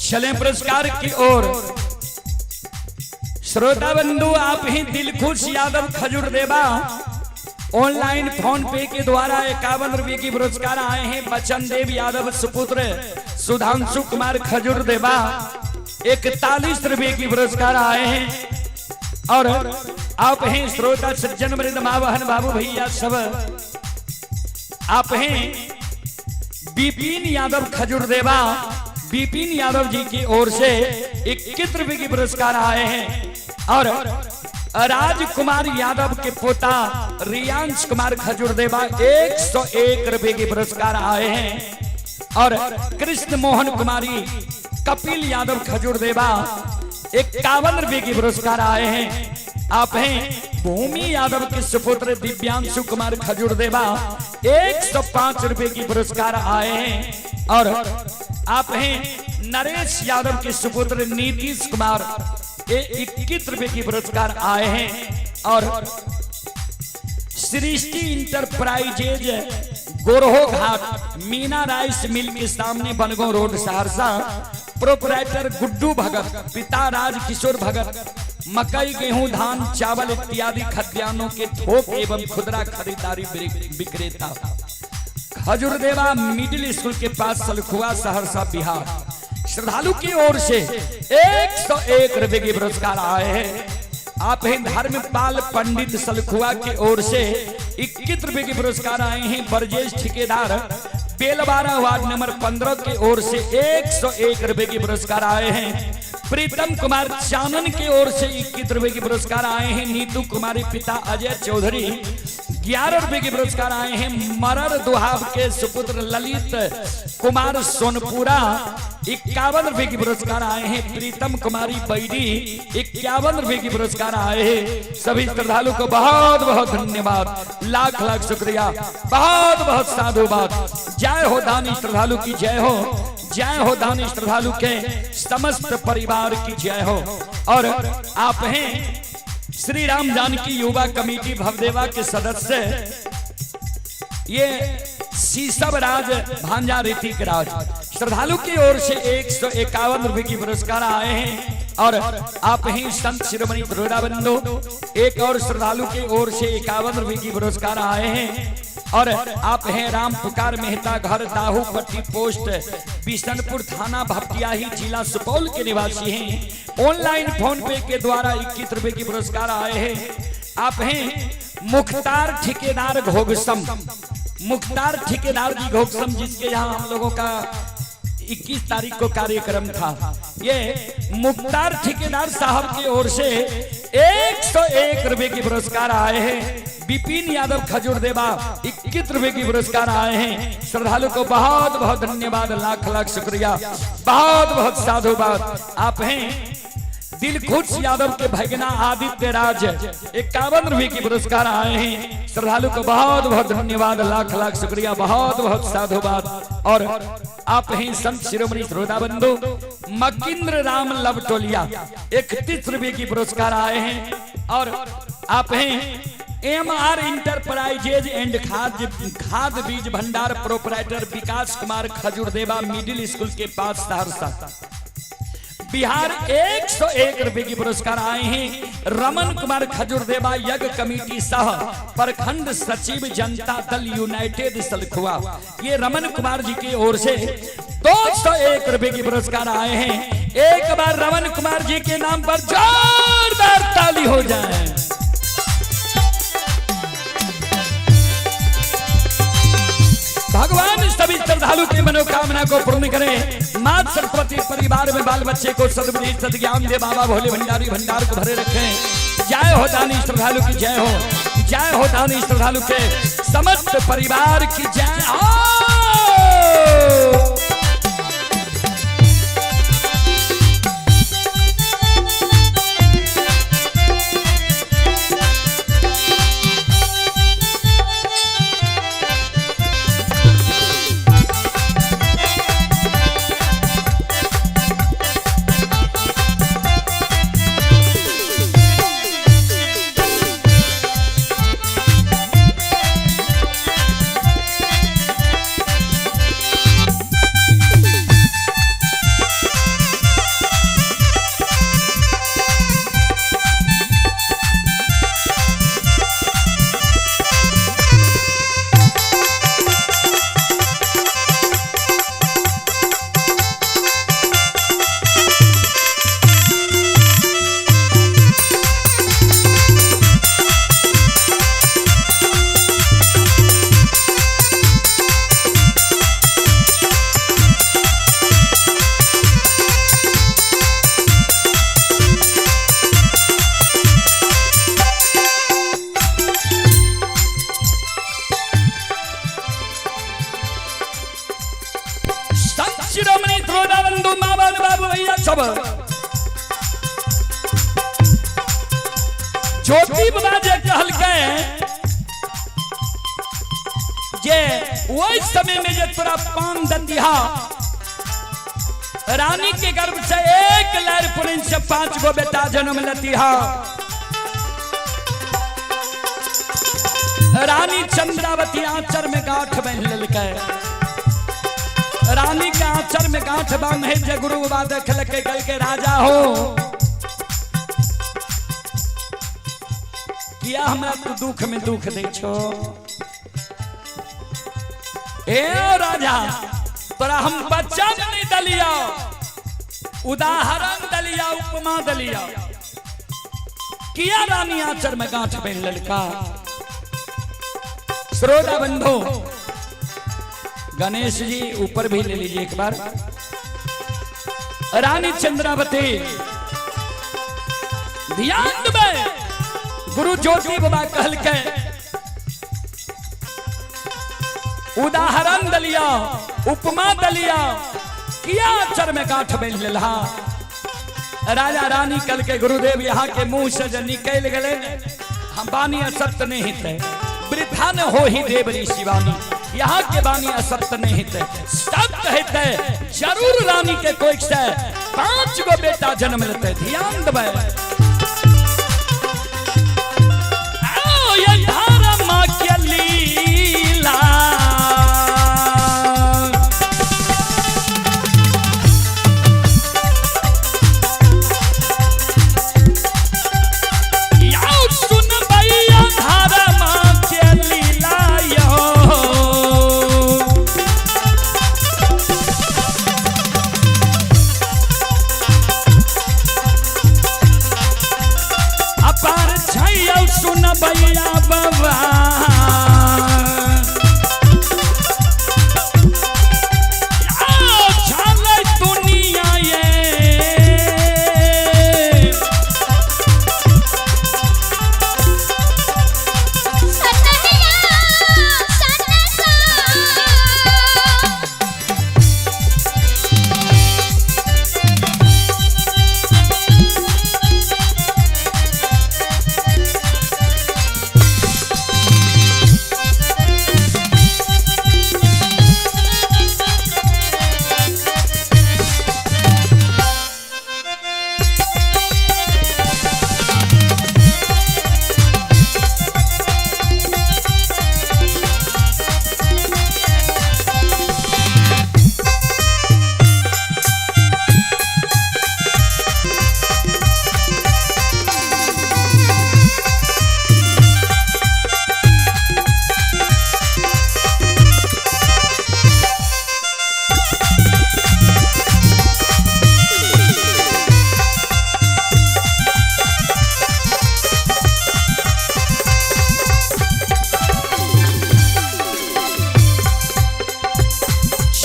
चले पुरस्कार की ओर। श्रोता बंधु, आप ही दिलखुश यादव खजुरदेवा ऑनलाइन फोन पे के द्वारा 51 रुपए की पुरस्कार आए हैं। बचन देव यादव सुपुत्र सुधांशु कुमार खजुरदेवा 41 रुपए की पुरस्कार आए हैं। और आप हैं श्रोता सज्जन मृद मावहन बाबू भैया सब, आप हैं विपिन यादव खजुरदेवा, विपिन यादव जी की ओर से 21 रुपए की पुरस्कार आए हैं। और राजकुमार यादव के पोता रियांश कुमार खजुरदेवा 101 रुपए के पुरस्कार आए हैं। और कृष्ण मोहन कुमारी कपिल यादव खजुरदेवा 51 रुपए के पुरस्कार आए हैं। आप हैं भूमि यादव के सुपुत्र दिव्यांशु कुमार खजुरदेवा 105 रुपए की पुरस्कार आए हैं। और आप हैं नरेश यादव के सुपुत्र नीतीश कुमार 21 रुपए की पुरस्कार आए हैं। और सृष्टि इंटरप्राइजेज गोरहो घाट मीना राइस मिल के सामने बनगांव रोड सहरसा, प्रोपराइटर गुड्डू भगत, पिता राज किशोर भगत, मकई गेहूं धान चावल इत्यादि खाद्यान्नों के थोक एवं खुदरा खरीदारी विक्रेता, खजुरदेवा मिडिल स्कूल के पास सलखुआ सहरसा बिहार। श्रद्धालु की ओर से 101 रुपए के पुरस्कार आए हैं। आप हैं धर्मपाल पंडित सलखुआ की ओर से 21 रुपए के पुरस्कार आए हैं। ब्रजेश ठेकेदार बेलवारा वार्ड नंबर 15 की ओर से 101 रुपए के पुरस्कार आए हैं। प्रीतम कुमार चानन की ओर से 21 रुपए के पुरस्कार आए हैं। नीतू कुमारी पिता अजय चौधरी 11 रुपए के पुरस्कार आए हैं। मरर दुहाब के सुपुत्र ललित कुमार सोनपुरा 51 रुपए के पुरस्कार आए हैं। प्रीतम कुमारी बैदी 51 रुपए के पुरस्कार आए हैं। सभी श्रद्धालु को बहुत बहुत धन्यवाद, लाख लाख शुक्रिया, बहुत बहुत साधुवाद। जय हो दानी श्रद्धालु की जय हो, जय हो दानी श्रद्धालु के समस्त परिवार की जय हो। और आप हैं श्री राम जानकी युवा कमेटी भवदेवा के सदस्य, ये सीसब राज भांजा ऋतिक राज, श्रद्धालु की ओर से 151 रुपए की पुरस्कार आए हैं। और आप ही संत शिरोमणि बंधु, एक और श्रद्धालु की ओर से 51 रुपए की पुरस्कार आए हैं। और आप हैं राम पुकार मेहता, घर दाहू पट्टी पोस्ट बिशनपुर थाना भपटियाही जिला सुपौल के निवासी हैं। ऑनलाइन फोन पे के द्वारा 21 रुपए की पुरस्कार आए हैं। आप हैं मुख्तार ठेकेदार घोगसम, मुख्तार ठेकेदार जी घोगसम, जिसके यहाँ हम लोगों का 21 तारीख को कार्यक्रम था, ये मुख्तार ठेकेदार साहब की ओर से 101 रुपए की पुरस्कार आए हैं। विपिन यादव खजुरदेवा 21 रुपए की पुरस्कार आए हैं। श्रद्धालु को बहुत बहुत धन्यवाद, लाख लाख शुक्रिया, बहुत बहुत साधुवाद। आप हैं दिलखुश यादव के भगना आदित्य राज 51 रुपए की पुरस्कार आए हैं। श्रद्धालु को बहुत बहुत धन्यवाद, लाख लाख शुक्रिया, बहुत बहुत साधुवाद। और आप हैं संत शिरोमणि श्रोता बंधु मकिंद्र राम लवटोलिया 31 रुपए की पुरस्कार आए हैं। और आप हैं एम आर इंटरप्राइजेज एंड खाद बीज भंडार प्रोपराइटर विकास कुमार खजुरदेवा मिडिल स्कूल के पास सहरसा बिहार 101 रुपए की पुरस्कार आए हैं। रमन कुमार खजुरदेवा यज्ञ कमेटी सह प्रखंड सचिव जनता दल यूनाइटेड सलखुआ, ये रमन कुमार जी की ओर से 201 रुपए की पुरस्कार आए हैं। एक बार रमन कुमार जी के नाम पर जोरदार ताली हो जाए। भगवान सभी श्रद्धालु की मनोकामना को पूर्ण करें। मां सरस्वती परिवार में बाल बच्चे को सद्बुद्धि सद्ज्ञान दे। बाबा भोले भंडारी भंडार को भरे रखें। जय हो दानी श्रद्धालु की जय हो, जय हो दानी श्रद्धालु के समस्त परिवार की जय हो। शिरोमणि श्रोता बंधु माँ बाबू बाबू भैया सब ज्योति बाबा जे कहलकै जे ओहि समय में जे तोरा पान दतिहा रानी के गर्भ से एक लहर पुरिन से 5 गो बेटा जन्म लतिहा। रानी चंद्रावती आंचर में गांठ बांध लेलकै। रानी के आंचर में गांठ बांधे जे गुरु बाबा देखलकै कहलकै राजा हो किया हमरा तू दुख में दुख दै छो? ए राजा तोरा हम बच्चा नहीं दलिया, उदाहरण दलिया, उपमा दलिया। किया रानी आंचर में गांठ पहन ललका? श्रोता बंधु गणेश जी ऊपर भी ले लीजिए एक बार। रानी चंद्रावती ध्यान देबै, गुरु ज्योति बाबा कहलकै उदाहरण दलिया, उपमा दलिया, किया आंचर में गांठ बांध लेलहा? राजा रानी कल के गुरुदेव यहाँ के मुंह से जो निकल गए हम बानी असत्य नहीं थे, वृथा न हो ही देव ऋषि वाणी। यहाँ के बानी असत्य नहीं थे, सत्य है। जरूर रानी के कोई से 5 गो बेटा जन्म लेते। ध्यान देबै ये धर्म के लीला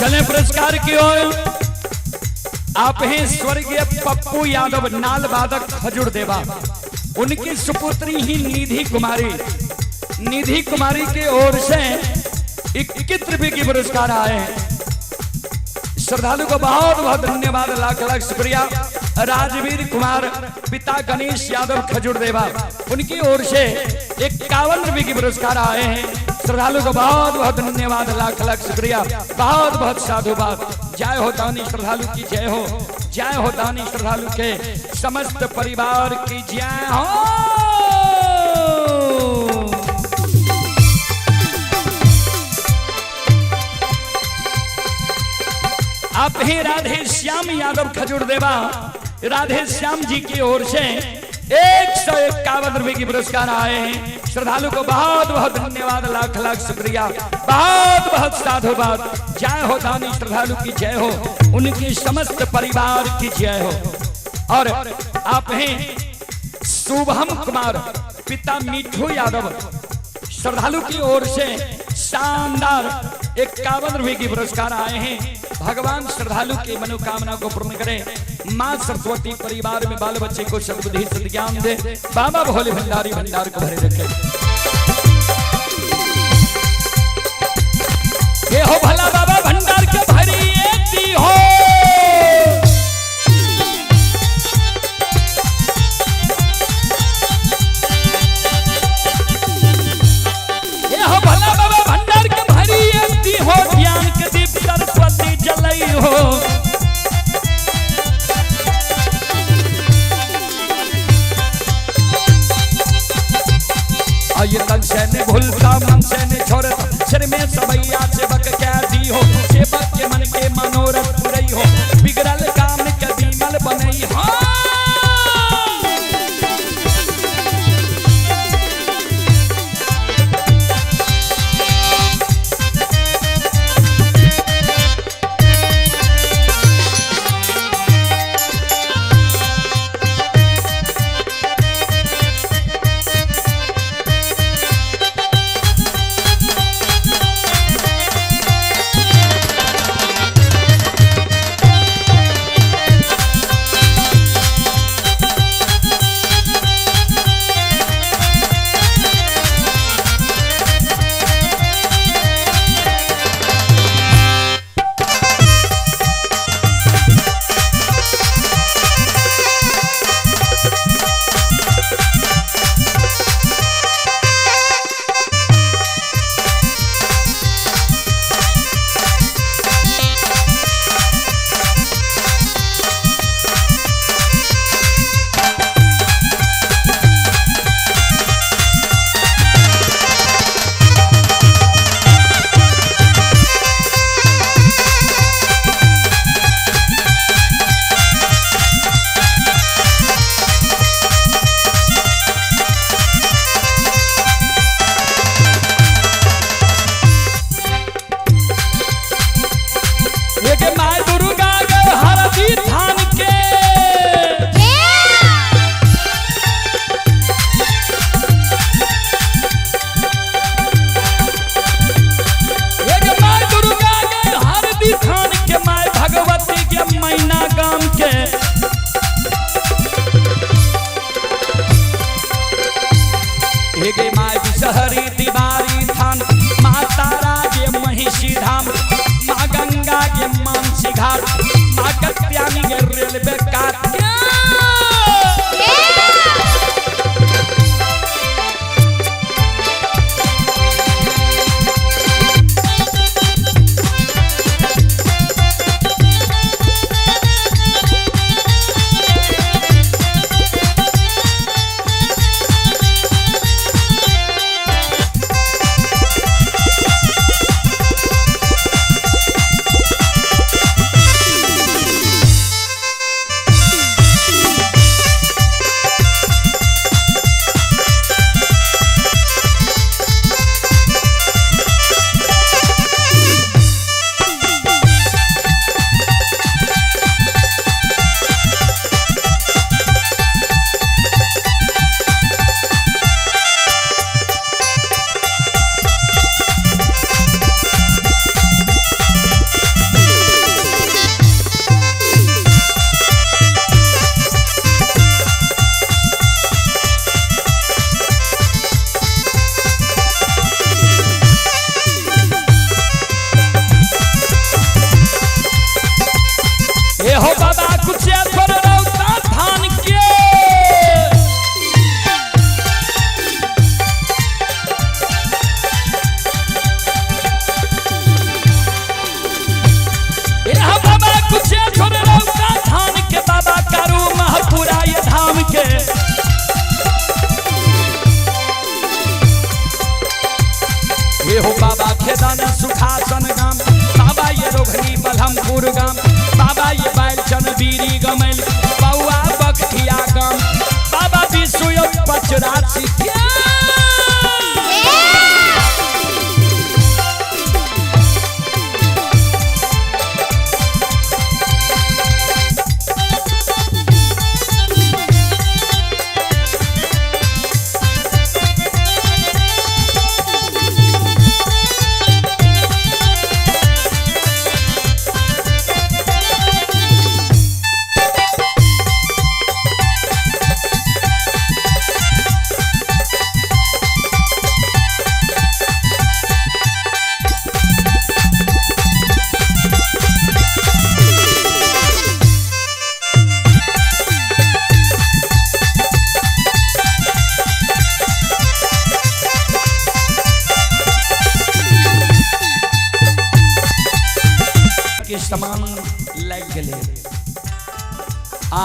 चले पुरस्कार की ओर। आप हैं स्वर्गीय पप्पू यादव नाल वादक खजूर देवा, उनकी सुपुत्री ही निधि कुमारी। निधि कुमारी की ओर से 21 रुपए की पुरस्कार आए हैं। श्रद्धालु को बहुत बहुत धन्यवाद, लाख लाख शुक्रिया। राजवीर कुमार पिता गणेश यादव खजूर देवा, उनकी ओर से 51 रुपए की पुरस्कार आए हैं। श्रद्धालु को बहुत बहुत धन्यवाद, लाख लाख शुक्रिया, बहुत बहुत साधुवाद। जय हो दानी श्रद्धालु की जय हो, जय हो दानी श्रद्धालु के समस्त परिवार की जय हो। आप ही राधे श्याम यादव खजूर देवा, राधे श्याम जी की ओर से 151 रुपए की पुरस्कार आए हैं। श्रद्धालु को बहुत बहुत धन्यवाद, लाख लाख शुक्रिया, बहुत बहुत साधुवाद। जय हो दानी श्रद्धालु की जय हो, उनके समस्त परिवार की जय हो। और आप हैं शुभम कुमार पिता मिठू यादव, श्रद्धालु की ओर से शानदार 51 रुपए की पुरस्कार आए हैं। भगवान श्रद्धालु की मनोकामना को पूर्ण करें। माँ सरस्वती परिवार में बाल बच्चे को सद्बुद्धि सद्ज्ञान दे। बाबा भोले भंडारी भंडार को भरे रखे। ये हो भला बाबा भंडार के भरी हो। मनोरथ पुरई हो, बिगड़ल काम के बीमल बनई हो। एक माय दुर्गा के हरदी थान के, एक माय दुर्गा के हरदी थान के, माय भगवती के मैना गाम के। एक माय विषहरी तिवारी थान, माँ तारा के महिषी धाम, माँ गंगा के मानसी घाट, माँ कत्यानी के रेलवे काट के। ए हो बाबा कुशेश्वर रौता थान के, ए हो बाबा कुशेश्वर रौता थान के, बाबा करू महपुरा ये धाम के। ये हो बाबा खेदान सुखासन गाम, बाबा ये रोघनी बलहमपुर गाम, बाबा ये बैलचन बीरी गमैल बउआ बखिया गाम, बाबा विश्व पचरासी के। के समान लागि गेलै। आ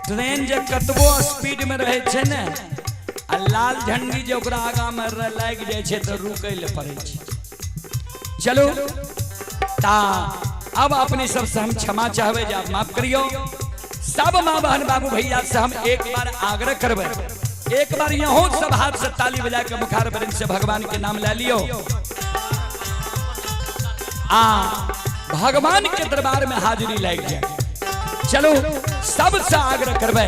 ट्रेन जे कतबो स्पीड में रहै छै ने, आ लाल झंडी जे ओकरा आगा में लागि जाइ छै तऽ रुकै लए पड़ै छै। चलू ता अब अपने सबसे हम क्षमा चाहबे, जे आप माफ करियो। सब माँ बहन बाबू भैया से हम एक बार आग्रह करबे, एक बार यहाँ सब हाथ से ताली बजा के मुखार बरिन से भगवान के नाम ले लियो। आ भगवान के दरबार में हाजिरी लग जाए। चलो सबसे आग्रह करबे,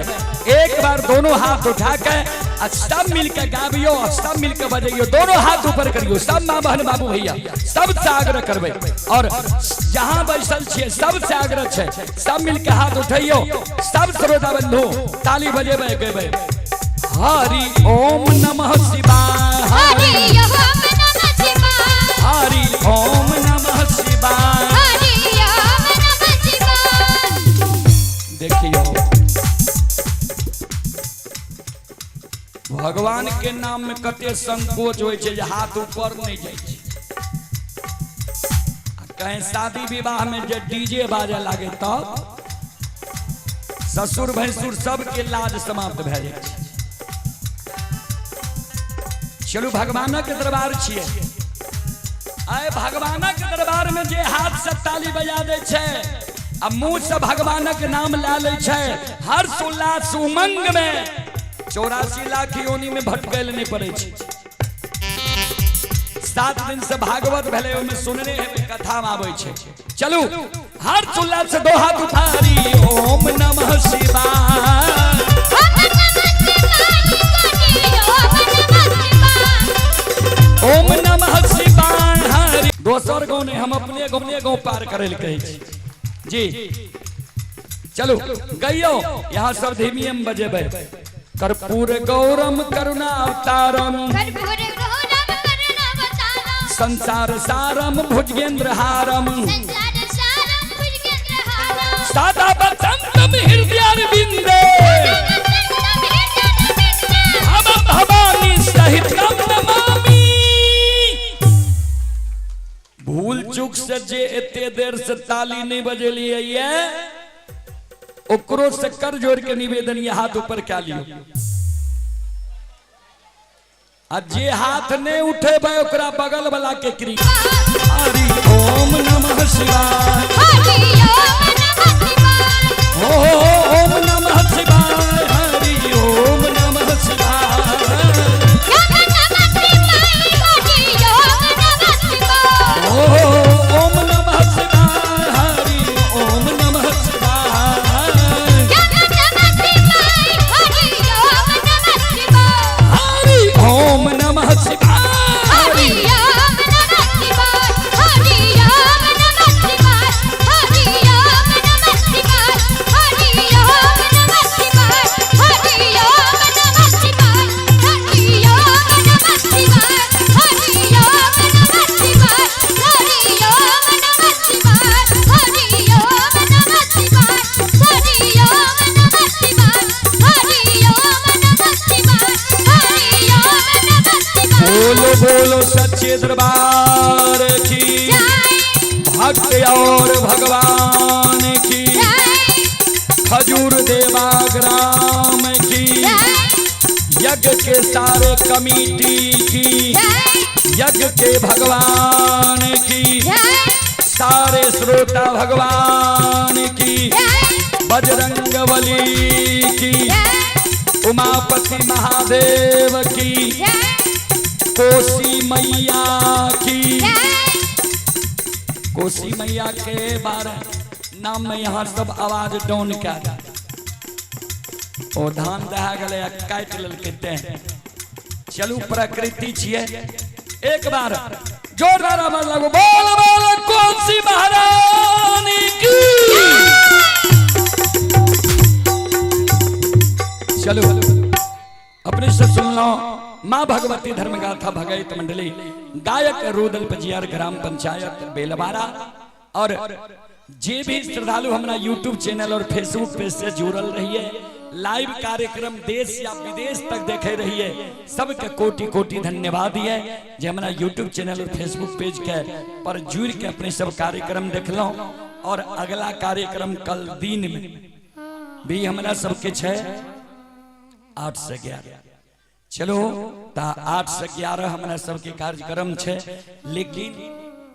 एक बार दोनों हाथ उठा के आ सब मिलके गाबियो और सब मिलके बजाइयो, दोनों हाथ ऊपर करियो। सब माँ बहन बाबू भैया सबसे आग्रह करबे, और जहां बैसल छियै सबसे आग्रह छै, सब मिलके हाथ उठैयो। सब श्रोता बंधु ताली बजेबै गेबै। हरि ओम नमः शिवाय, हरि ओम नमः शिवाय, हरि ओम नमः शिवाय, हरि ओम नमः शिवाय। देखियो भगवान के नाम में कते संकोच होइ छै जे हाथ ऊपर नहीं जाइ छै। आ कहीं शादी विवाह में जे डीजे बाजे लागे तब ससुर भैंसुर सबके लाज समाप्त भए जाइ छै। चलू भगवानक दरबार छियै, आय भगवानक दरबार में जे हाथ से ताली बजा दै छै आ मुंह से भगवानक नाम लै लै छै, हर्ष उल्लास उमंग में 84 लाख योनि में भटकै लए नहीं पड़ै छै। 7 दिन से भागवत भेलै, ओहिमे सुनने हेबै, कथा में आबै छै। चलू हर्ष उल्लास से दो हाथ उठा हरि ओम नमः शिवाय, ओम नमः शिवाय, ओम नमः शिवाय हरि। दोसर गाँव नहीं, हम अपने गाँव गाँव पार करे लए कहै छी जी। चलू गइयो, यहाँ सब धीमियम बजेबै। कर्पूर गौरम करुणा अवतारम, कर्पूर गौरम करुणावतारम, संसार सारम भुजगेंद्र हारम, संसार सारम भुजगेंद्र हारम, सदा बसंतम हृदयारविंदे, भव भवानी सहितम नमामि। भूल चूक से जे एते देर से ताली नहीं बजेलिए ये, ओकरो से कर जोड़ के निवेदन ये हाथ ऊपर क्या लियो। आ जे हाथ नहीं उठेबै ओकरा बगल वाला के क्री। हरि ओम नमः शिवाय, हरि ओम नमः शिवाय, ओम नमः शिवाय, हरि ओम नमः शिवाय, ओम नमः शिवाय, ओम नमः शिवाय, हरि ओम नमः शिवाय, हरि ओम नमः शिवाय, हरि ओम नमः शिवाय, हरि ओम नमः शिवाय, हरि ओम नमः शिवाय, हरि ओम नमः शिवाय, हरि ओम नमः शिवाय, हरि ओम नमः शिवाय, हरि ओम नमः शिवाय, हरि ओम नमः शिवाय, हरि ओम नमः शिवाय, हरि ओम नमः शिवाय, हरि ओम नमः शिवाय, हरि ओम नमः शिवाय। बोलो बोलो सच्चे दरबार की, भक्त और भगवान की, खजूर देवाग्राम की, यज्ञ के सारे कमेटी की, यज्ञ के भगवान की, सारे श्रोता भगवान की, बजरंग बली की, उमापति महादेव की, कोसी मैया की। कोसी मैया के बारे नाम में यहाँ सब आवाज डाउन कर ओ धान दहा गले काटि लेलकै तें। चलू प्रकृति छियै, एक बार जोरदार आवाज लागू, बोल बोल कोसी महारानी की। चलो अपने से सुन लो माँ भगवती धर्म गाथा भगैत मंडली, गायक रुदल पजियार, ग्राम पंचायत बेलवारा। और जे भी श्रद्धालु हमारा यूट्यूब चैनल और फेसबुक पेज से जुड़ल रहिए, लाइव कार्यक्रम देश या विदेश तक देखे रहिए, सबके कोटि कोटि धन्यवाद है जे हमारा यूट्यूब चैनल और फेसबुक पेज के पर जुड़ के अपने सब कार्यक्रम देखलहुँ। और अगला कार्यक्रम कल दिन में भी हमारा सबके छै 8 से 11। चलो ता 8 से 11 हमारा सबके कार्यक्रम छै, लेकिन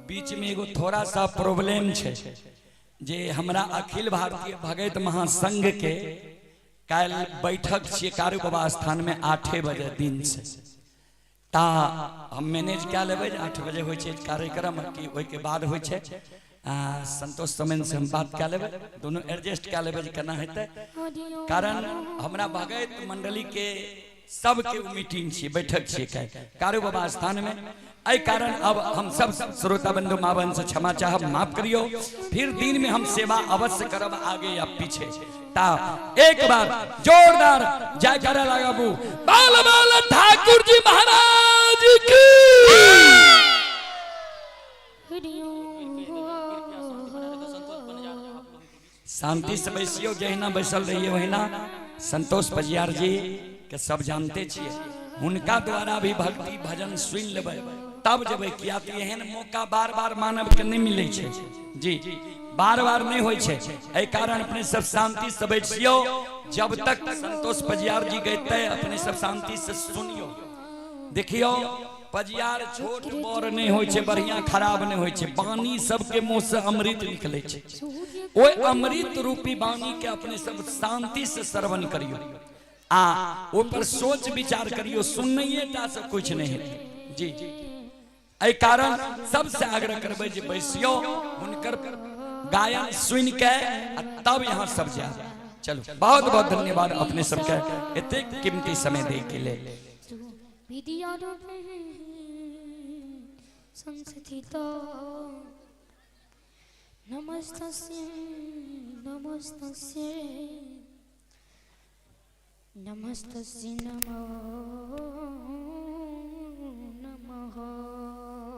बीच में एगो थोड़ा सा प्रॉब्लम छै जे हमरा अखिल भारतीय भगत महासंघ के काल्हि बैठक छियै कारू बाबा स्थान में 8 बजे दिन से। ता हम मैनेज कए लेबै जे 8 बजे होइ छै कार्यक्रम कि ओहिके बाद होइ छै। संतोष सोमेन से हम बात कए लेबै, दोनों एडजस्ट कए लेबै जे केना हेतै। कारण हमरा भगत मंडली के सबके मीटिंग छियै, बैठक छियै काल्हि कारू बाबा स्थान में। एहि कारण अब हम सब श्रोता बंधु माँ बहन से क्षमा चाहब, माफ करियो। फिर दिन में हम सेवा अवश्य करब आगे या पीछे। ता एक बार जोरदार जयकारा लगाबू बाल बाल ठाकुर जी महाराज की। शांति से बैसियो, जहिना बैसल रहिए वहिना। संतोष पजियार जी के सब जानते छियै, हुनका द्वारा भी भक्ति भजन सुनि लेबै तब जेबै, किया तऽ एहन मौका बार बार मानव के नहीं मिलै छै जी, बार बार नहीं होइ छै। एहि कारण अपने सब शांति से बैठियो, जब तक संतोष पजियार जी गैते अपने सब शांति से सुनियो। देखियो पजियार छोट बड़ नहीं होइ छै, बढ़िया खराब नहीं होइ छै, वाणी सबके मुंह से अमृत निकलै छै। ओहि अमृत रूपी वाणी के अपने सब शांति से श्रवण करियो आ ओहि पर सोच विचार करियो, सुनैये टा से कुछ नहीं हेतै जी। एहि कारण सबसे आग्रह करबै जे बैसियो, हुनकर गायन सुनि के आ तब यहाँ सब जायब। चलू, बहुत बहुत धन्यवाद अपने सबके एतेक कीमती समय दै के लेल। संस्थित नमस्तस्यै नमस्तस्यै नमस्तस्यै नमो।